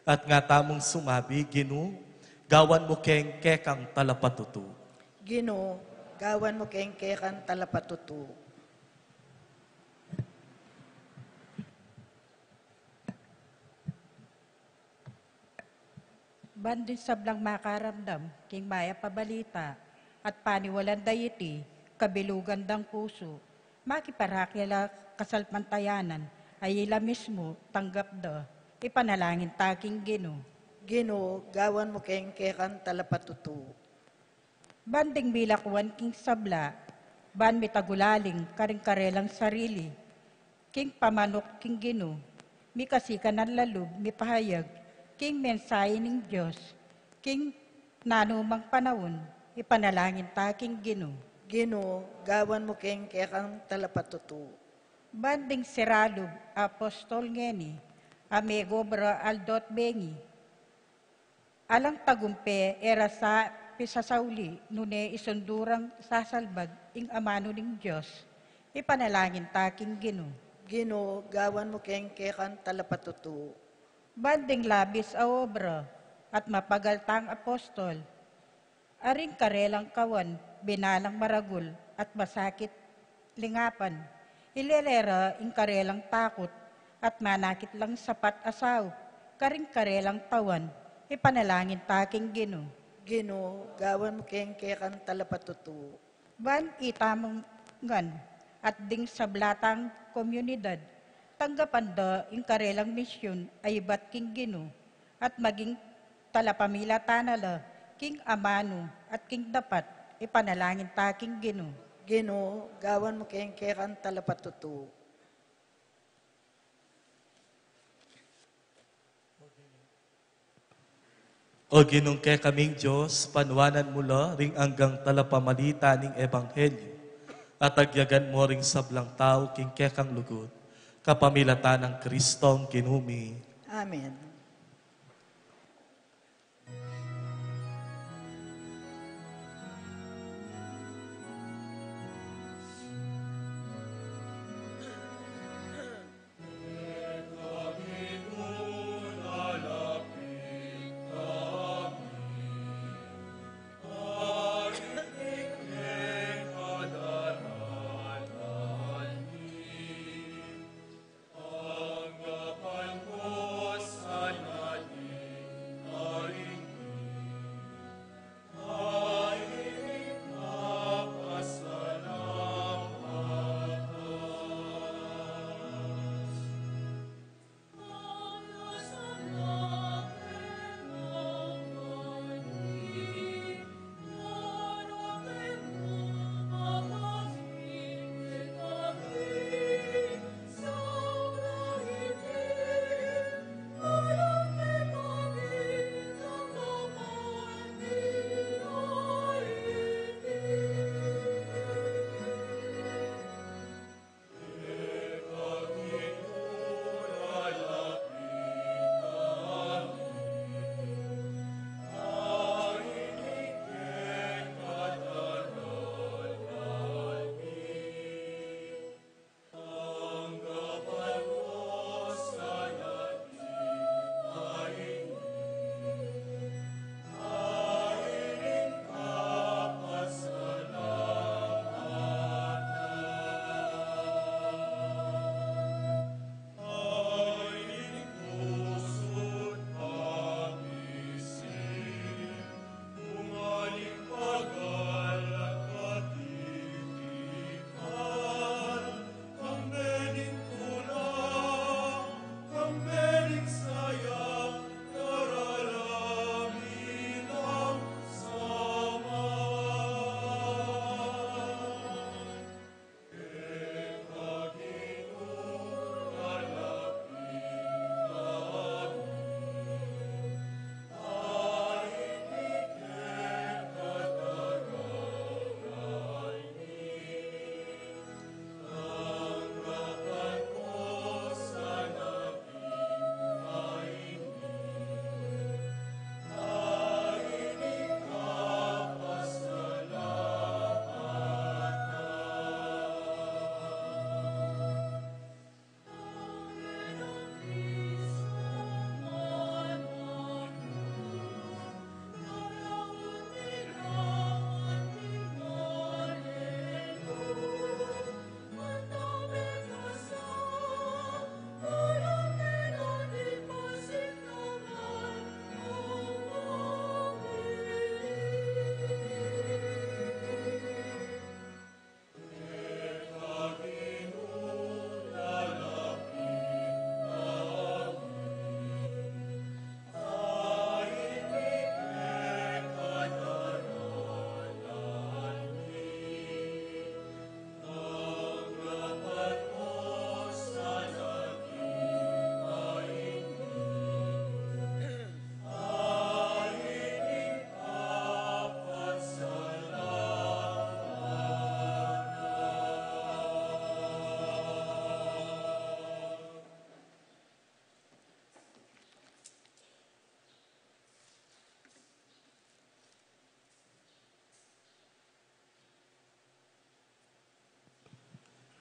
At nga tamung sumabi, Ginu, gawan mu keng kekang talapatutu. Ginu, gawan mu keng kekang talapatutu. Ban ding sablang makaramdam king mayap a balita at paniwalan da iti kabilugan dang pusu, makiparakil a kasalpantayanan a ila mismu tanggap da, ipanalangin ta king Ginu. Ginu, gawan mu keng kekang talapatutu. Ban ding milakuan king sabla, ban mitagulaling karing karelang sarili king pamanuk king Ginu, mikasikanan la lub mipahayag king mensahe ning Dios king nanumang panaun, ipanalangin ta king Ginu. Ginu, gawan mu keng kekang talapatutu. Ban ding sira lub a apostol ngeni a megobra aldo at bengi, alang tagumpe e ra sa pisasauli, nune isundu rang sasalbag ing amanu ning Dios, ipanalangin ta king Ginu. Ginu, gawan mu keng kekang talapatutu. Ban ding labis a obra at mapagal tang apostol, a ring karelang kawan binalang maragul at masakit lingapan, ilele ra ing karelang takut at manakit lang sapat a saup karing karelang tawan, ipanalangin ta king Ginu. Ginu, gawan mu keng kekang talapatutu. Ban itamu ngan at ding sabla tang komunidad, tanggapan da ing karelang misyun a ibat king Ginu, at maging talapamilatan na la king amanu at king dapat, ipanalangin ta king Ginu. Ginu, gawan mu keng kekang talapatutu. O Ginung kekaming Dios, panuanan mu la ring anggang talapamalita ning ebanghelyo, at agyagan mu ring sablang tau king kekang lugud, kapamilatan nang Kristong Ginu mi. Amen.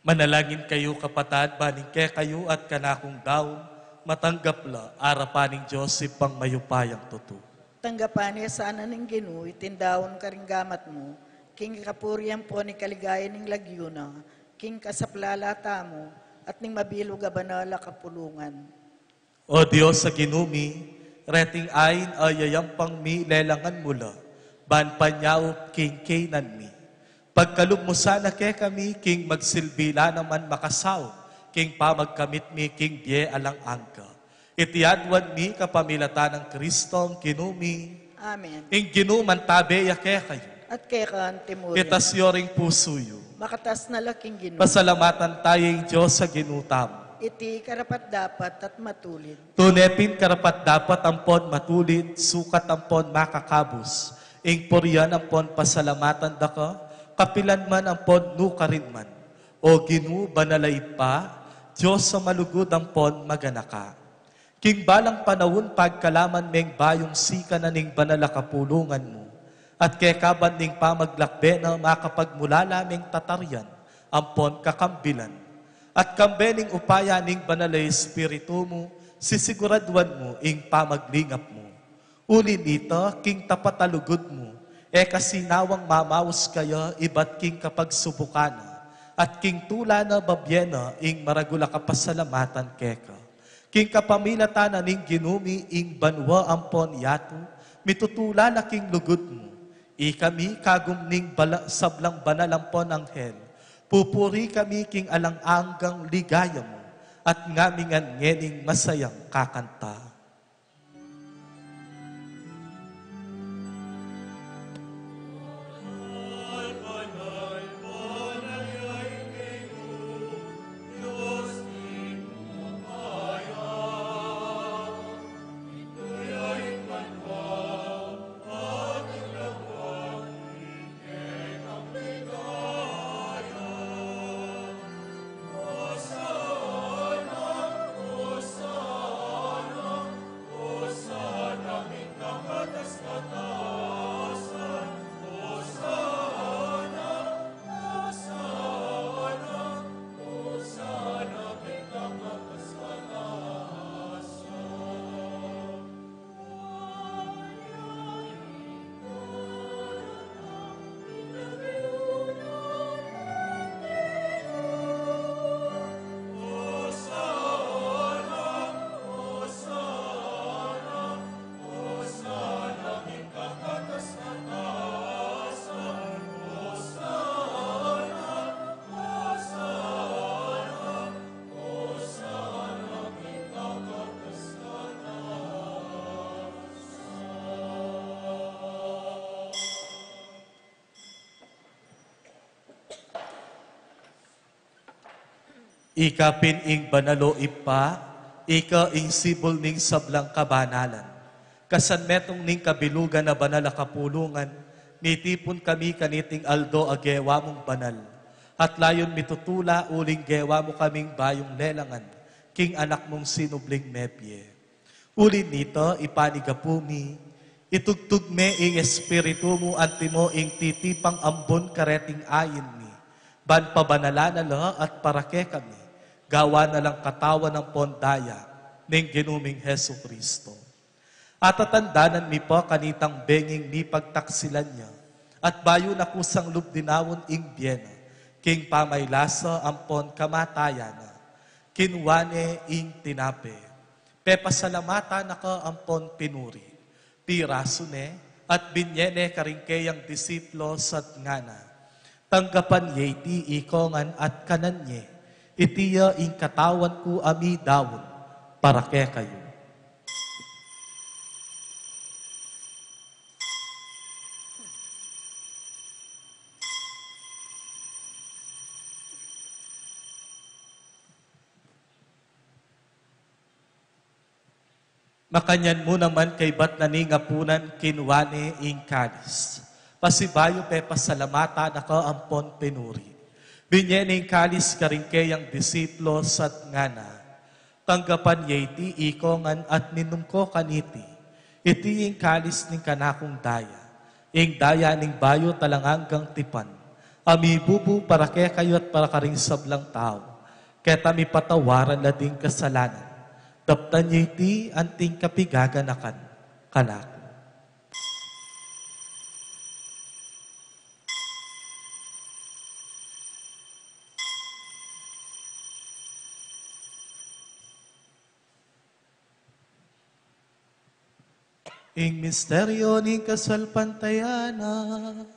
Manalangin kayu, kapatad, ban ing kekayu at kanakung daun, matanggap la arapan ning Dios Ibpang mayupayang tutu. Tanggapan ne sana ning Ginu iting daun karing gamat mu, king kapurian ampon ing kaligayan ning lagyu na, king kasaplalan tamu, at ning mabilug a banal a kapulungan. O Dios a Ginu mi, reting ain a yayampang mi lelangan mu la, ban panyaup king kaynan mi. Pagkalub mu sana kekami king magsilbi la naman makasaup, king pamagkamit mi king bie alang angga. Iti aduan mi kapamilatan nang Kristong Ginu mi. Amen. Ing Ginu mantabe ya kekayu. At keka antimurin. Itas yu ring pusu yu. Makatas na la king Ginu. Pasalamatan taya ing Dios a Ginu tamu. Iti karapat-dapat at matulid. Tune pin karapat-dapat ampon matulid, sukat ampon makakabus, ing purian ampon pasalamatan da ka, kapilan man ampon nukarin man. O Ginu, banal a Ibpa, Dios a malugud ampon maganaka. King balang panaun pagkalaman meng bayung sikanan ning banal a kapulungan mu, at keka ban ning pamaglakbe na makapagmulala meng tatarian ampon kakambilan, at kambe ning upaya ning Banal a Espiritu mu, sisiguraduan mu ing pamaglingap mu. Uli nita, king tapat a lugud mu, e ka sinawang mamaus kaya ibat king kapagsubukan na, at king tula na babie na ing maragul a kapasalamatan keka. King kapamilatan na ning Ginu mi ing banua ampon yatu, mitutula na king lugud mu. Ikami kagum ning bala-, sablang banal ampon anghel, pupuri kami king alang anggang ligaya mu, at ngamingan ngening masayang kakanta. Ika pin ing banal, o Ibpa, ika ing sibul ning sablang kabanalan. Kasan metung ning kabilugan a banal a kapulungan, mitipun kami kaniting aldo a gewa mung banal, at layun mitutula uling gewa mu kaming bayung lelangan king Anak mung sinubling mebie. Uli nita, ipanigapu mi, itugtug me ing Espiritu mu antimo ing titipang ambun kareting ain mi, ban pabanalan na la at para kekami, gawan na lang katawan ampon daya ning Ginu ming Jesucristo. Atatandanan mi pa kanitang benging mipagtaksilan ya, at bayu na kusang lub dinaun ing bie na, king pamaylasa ampon kamatayan na, kinua ne ing tinape, pepasalamatan na ka ampon pinuri, pirasu ne, at binye ne karing keyang disipulus at ngana: Tanggapan ye iti ikongan at kanan ye, iti ya ing katawan ku a midaun para kekayu. Makanyan mu naman kaybat na ning apunan, kinua ne ing kalis. Pasibayu pepasalamatan na ka ampon pinuri. Binye ne ing kalis karing keyang disipulus at ngana: Tanggapan ye iti ikongan at minum ko kaniti. Iti ing kalis ning kanakung daya, ing daya ning bayu at alang anggang tipan, a mibubu para kekayu at para karing sablang tau, keta mipatawaran la ding kasalanan. Daptan ye iti anting kapigaganakan kanaku. Ing misteryo ning kasalpantayanan.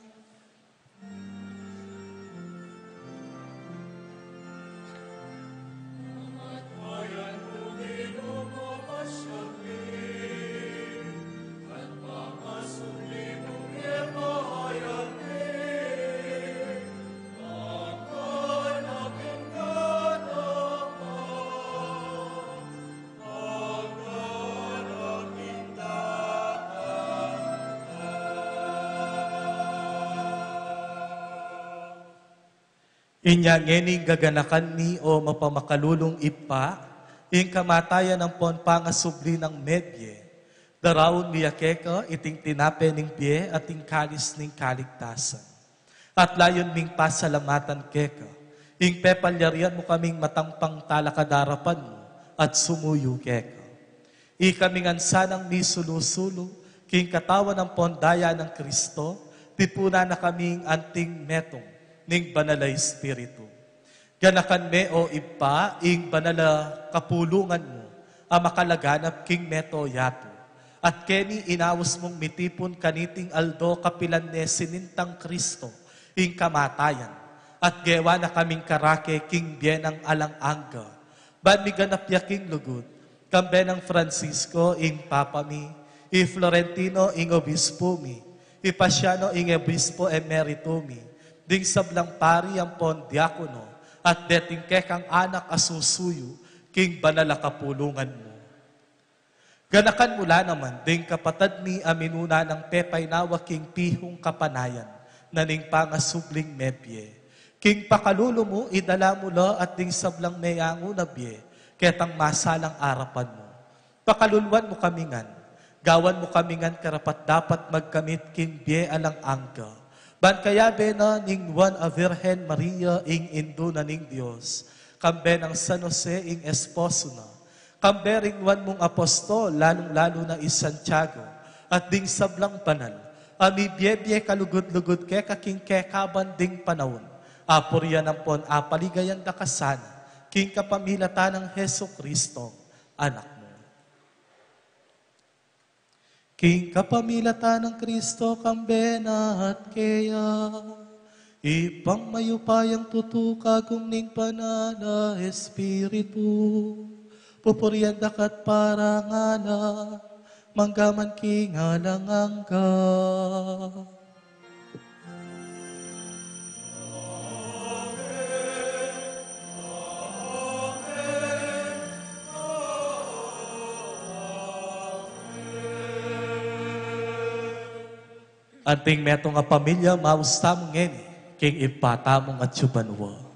Inya ngeni gaganakan mi, o mapamakalulung Ibpa, ing kamatayan ampon pangasubli nang mebie, daraun mi ya keka iting tinape ning bie at ing kalis ning kaligtasan. At layun ming pasalamatan keka ing pepalyarian mu kaming matampang talakad arapan mu at sumuyu keka. Ikami ngan sanang misulu-sulu king katawan ampon daya nang Kristo, tipunan na kaming anting metung ning Banal a Espiritu. Ganakan me, o Ibpa, ing banal a kapulungan mu a makalaganap king mabilug a yatu. At keni inaus mung mitipun kaniting aldo kapilan ne sinintang Kristo ing kamatayan, at gewa na kaming karake king bie nang alang angga. Ban miganap ya king lugud, kambe nang Francisco ing Papa mi, i Florentino ing Obispo mi, i Paciano ing Obispo Emerito mi, ding sablang pari ampon diakono, at deting kekang anak a susuyu king banal a kapulungan mu. Ganakan mu la naman ding kapatad mi a minuna nang pepainawa king pihung kapanayan na ning pangasubling mebie. King pakalulu mu, idala mu la at ding sablang meyangu na bie ketang masalang arapan mu. Pakaluluan mu kami ngan, gawan mu kami ngan karapat-dapat magkamit king bie alang angga. Ban kayabe na ning Nuan a Virgen Maria ing Indu na ning Dios, kambe nang San Jose ing esposo na, kambe ring nuan mung apostol, lalung-lalu na i Santiago, at ding sablang banal a mibie-bie kalugud-lugud keka king kekaban ding panaun, apurian ampon apaligayan da ka sana king kapamilatan nang Jesucristo, Anak mu. King kapamilatan nang Kristo, kambe na at keya, Ibpang mayupayang tutu, kagum ning Banal a Espiritu, pupurian da ka at parangalan, mangga man king alang angga. Anting metung a pamilya, maus tamu ngeni king Ibpa tamung atsu banua.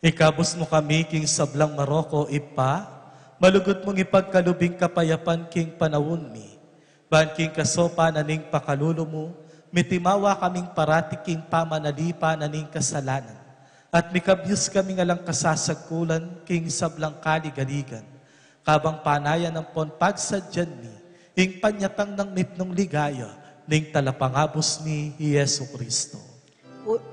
Ikabus mu kami king sablang marok, o Ibpa, malugud mung ipagkalub ing kapayapan king panaun mi. Ban king kasaupan na ning pakalulu mu, mitimawa kaming parati king pamanalipan na ning kasalanan, at mikabyus kaming alang kasasagkulan king sablang kaligaligan, kabang panayan ampon pagsadyan mi ing panyatang nang mipnung ligaya ning Talapangabus mi, i Jesu Cristo. U-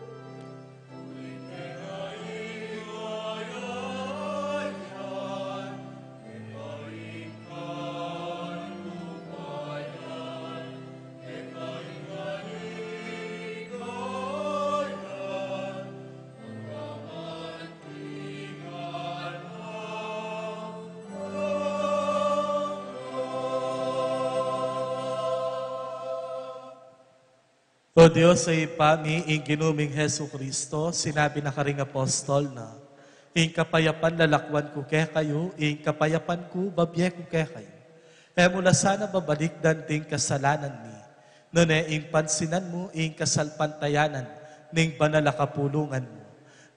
O Dios, a Ibpa mi, ing Ginu ming Jesu Cristo, sinabi na karing apostol na, "Ing kapayapan lalakwan ku kekayu, ing kapayapan ku babie ku kekayu." E mu la sana babalikdan ding kasalanan mi, nune ing pansinan mu ing kasalpantayanan ning banal a kapulungan mu.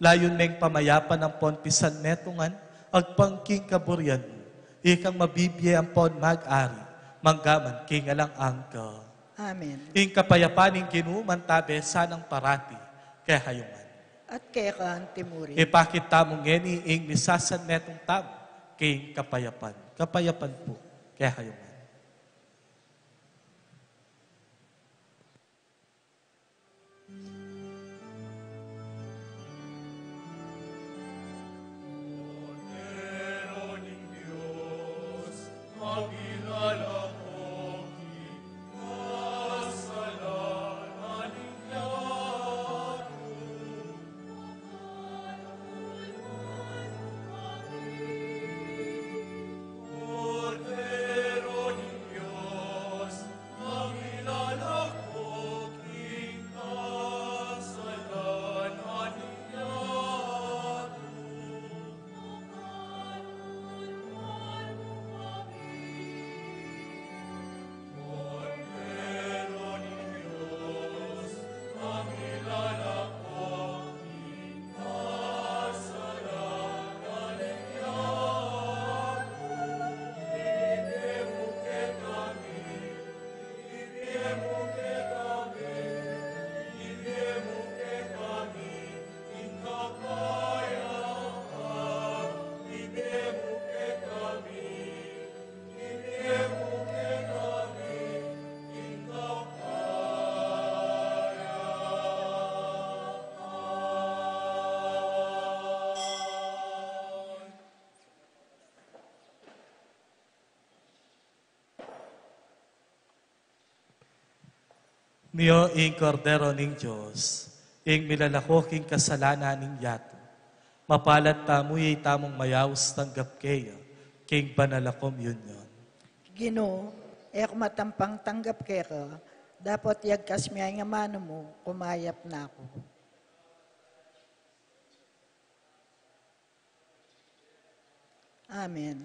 Layun meng pamayapan ampon pisanmetungan agpang king kaburian mu, ikang mabibie ampon mag-ari manggaman king alang angga. Amen. Ing kapayapan ning Ginu mantabe sanang parati kekayu ngan. At keka antimurin. Ipakit tamu ngeni ing misasanmetung tamu king kapayapan. Kapayapan pu kekayu ngan. Nio ing Kordero ning Dios, ing milalako king kasalanan ning yatu. Mapalad tamu ya itamung mayaus tanggap keya king banal a komunyon. Ginu, e ku matampang tanggap keka, dapot yagkas mu ya ing amanu mu, kumayap na ku. Amen.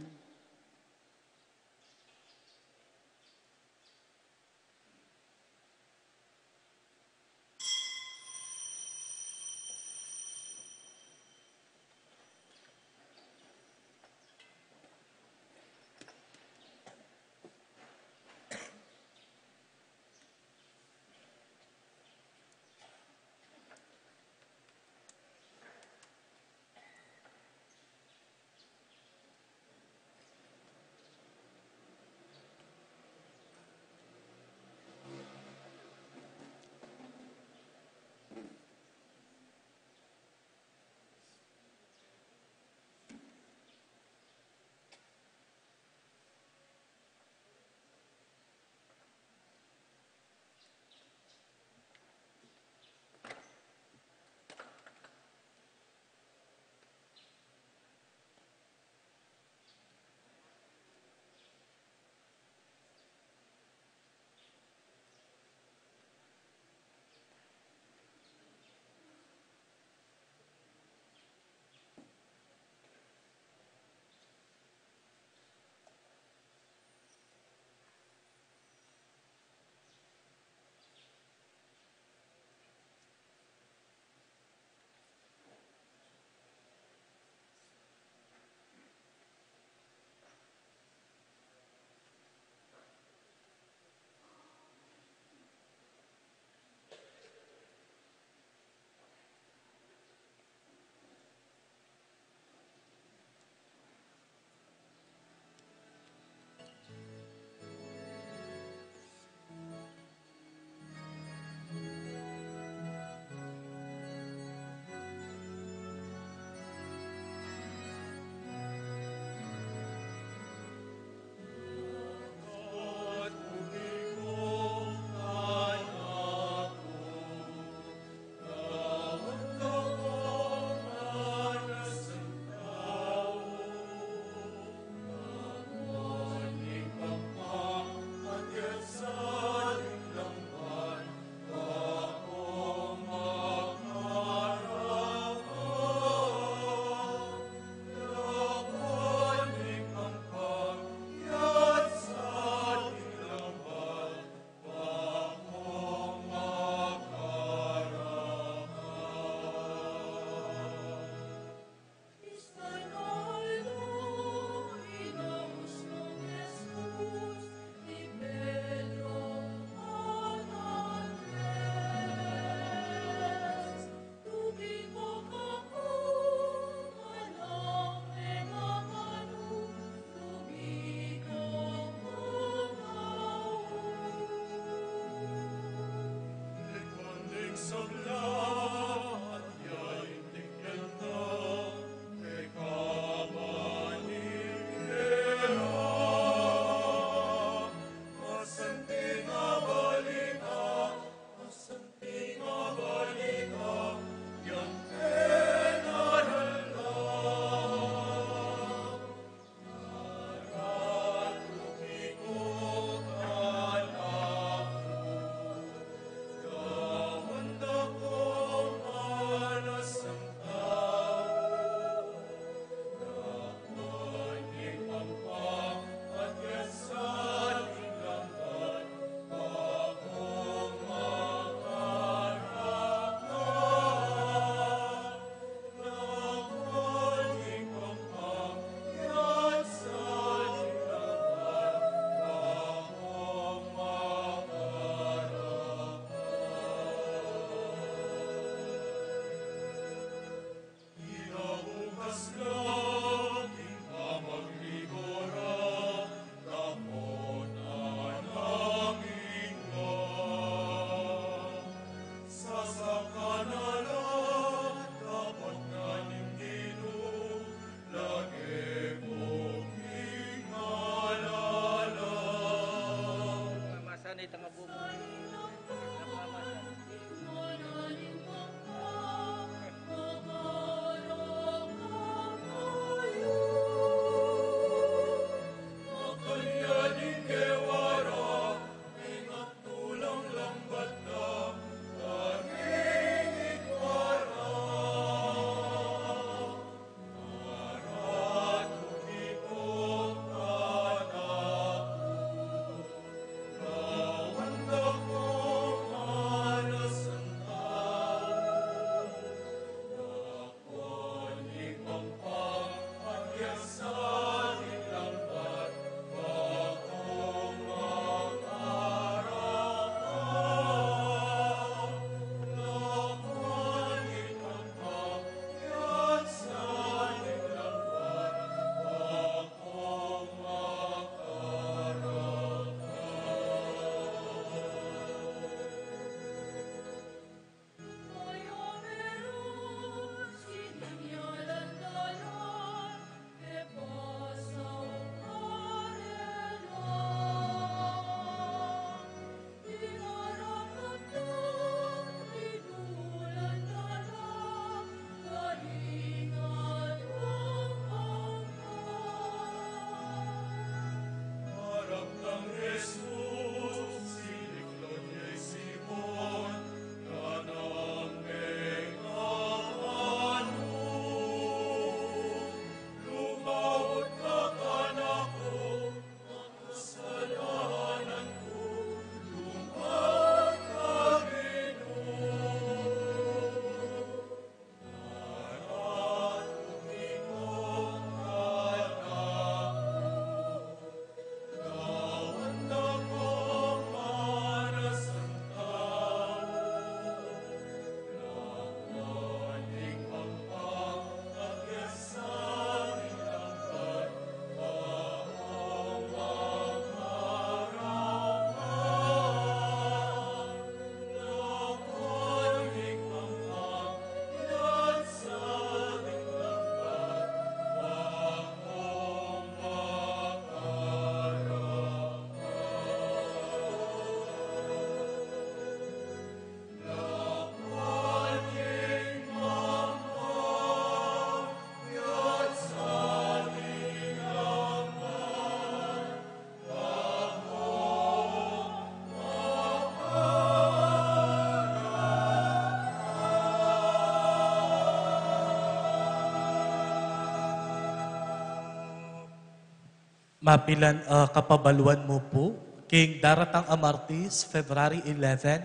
Mapilan a kapabaluan mu pu, king daratang a Martis, February eleven,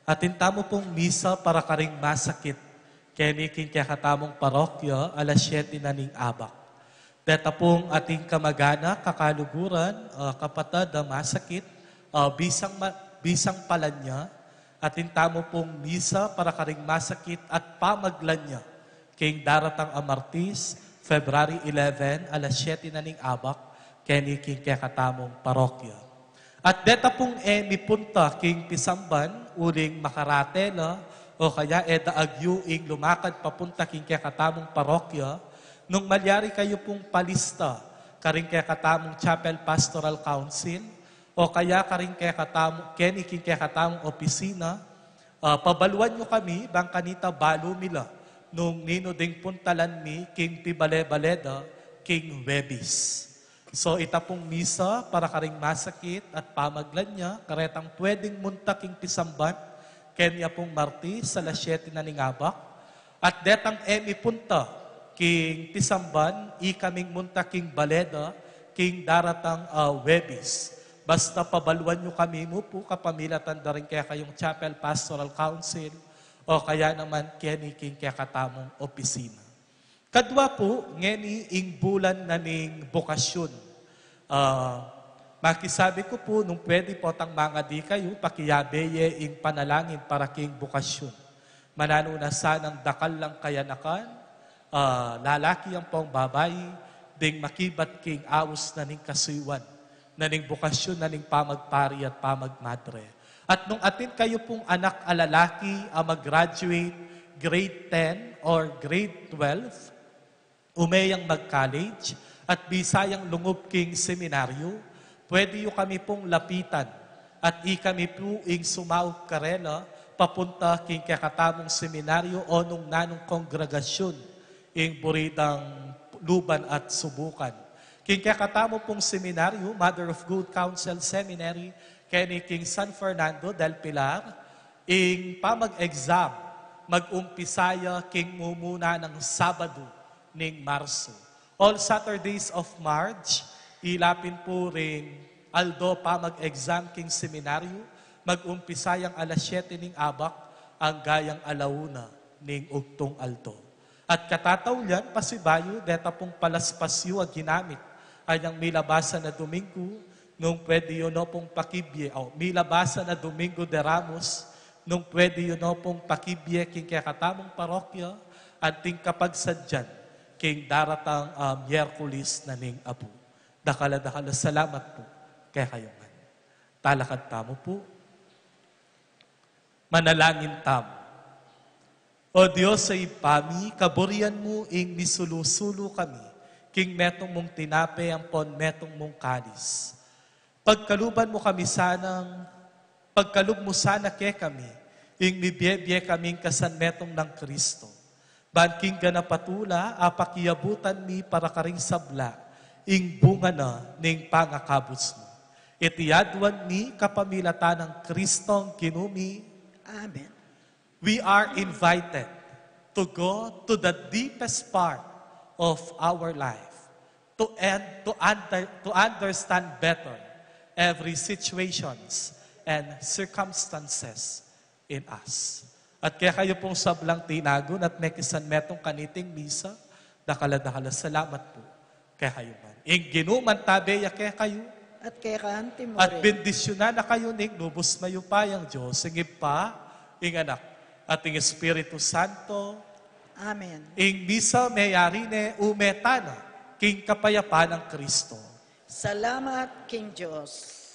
atin tamu pung misa para karing masakit, keni king kekatamung parokya, alas siyete na ning abak. Deta pung ating kamag-anak, kakaluguran, a kapatad a masakit, a bisang ma-, bisang palan ya, atin tamu pung misa para karing masakit at pamaglan ya. King daratang a Martis, February eleven, alas siyete na ning abak, keni king kekatamung parokya. At deta pung e mipunta king pisamban, uling makarate la, o kaya e da agyu ing lumakad papunta king kekatamung parokya, nung malyari kayu pung palista, karing kekatamung Chapel Pastoral Council, o kaya karing kekatamu, keni king kekatamung opisina, a, pabaluan yu kami, bang kanita balu mi la, nung ninu ding puntalan mi, king pibale-bale da, king Huwebes. So, ita pung misa, para karing masakit at pamaglan ya, karetang pwedeng munta king pisamban, keni pung Martis, alas siyete na ning abak, at detang e mipunta, king pisamban, ikaming munta king bale da, king daratang a Huwebes. Basta pabaluan yu kami mu pu, kapamilatan da ring kekayung Chapel Pastoral Council, o kaya naman keni king kekatamung opisina. Kadwa pu, ngeni ing bulan na ning bokasyon. A, makisabi ku pu, nung pwede potang mangadi kayu, pakiyabe ye ing panalangin para king bokasyon. Mananu na sanang dakal lang kayanakan, a, lalaki ampong babai, ding makibat king aus na ning kasuyuan, na ning bokasyon, na ning pamagpari at pamagmadre. At nung atin kayu pung anak a lalaki a mag-graduate grade ten or grade twelve, ume yang mag-college, at bisa yang lungub king seminaryo, pwede yu kami pung lapitan, at ikami pu ing sumaup karela, papunta king kekatamung seminaryo o nung nanung kongregasyon, ing buri dang luban at subukan. King kekatamu pung seminaryo, Mother of Good Counsel Seminary, keni king San Fernando del Pilar, ing pamag-exam, mag-umpisa ya king mumuna nang Sabadu ning Marso. All Saturdays of March, ila pin pu ring aldo pamag-exam king seminaryo, mag-umpisa yang alas siyete ning abak, angga yang ala una ning ugtung aldo. At katataulian, pasibayu, deta pung palaspas yu a ginamit, anyang milabasan a Domingo, nung pwede yu no pung pakibie, o, milabasan a Domingo de Ramos, nung pwede yu no pung pakibie king kekatamung parokya, anting kapagsadyan, king daratang a Miyerkules na ning apu. Dakal a dakal a salamat pu kekayu ngan. Talakad tamu pu. Manalangin tamu. O Dios a Ibpa mi, kaburian mu ing misulu-sulu kami king metung mung tinape ampon metung mung kalis. Pagkaluban mu kami sanang, pagkalub mu sana kekami ing mibie-bie kaming kasanmetung nang Kristo. Ban king ganap a tula a pakiabutan mi para karing sabla, ing bunga na ning pangakabus mu. Iti aduan mi kapamilatan nang Kristong Ginu mi. Amen. We are invited to go to the deepest part of our life to end, to under, to understand better every situations and circumstances in us. At kekayu pung sablang tinagun at mekisanmetung kaniting misa, dakal a dakal a salamat pu kekayu ngan. Ing Ginu mantabe ya kekayu. At keka anti mu rin. At bendisyunan na kayu ning lubus mayupayang Dios, ing Ibpa, ing Anak, at ing Espiritu Santo. Amen. Ing misa meyari ne, ume tana king kapayapan nang Kristo. Salamat king Dios.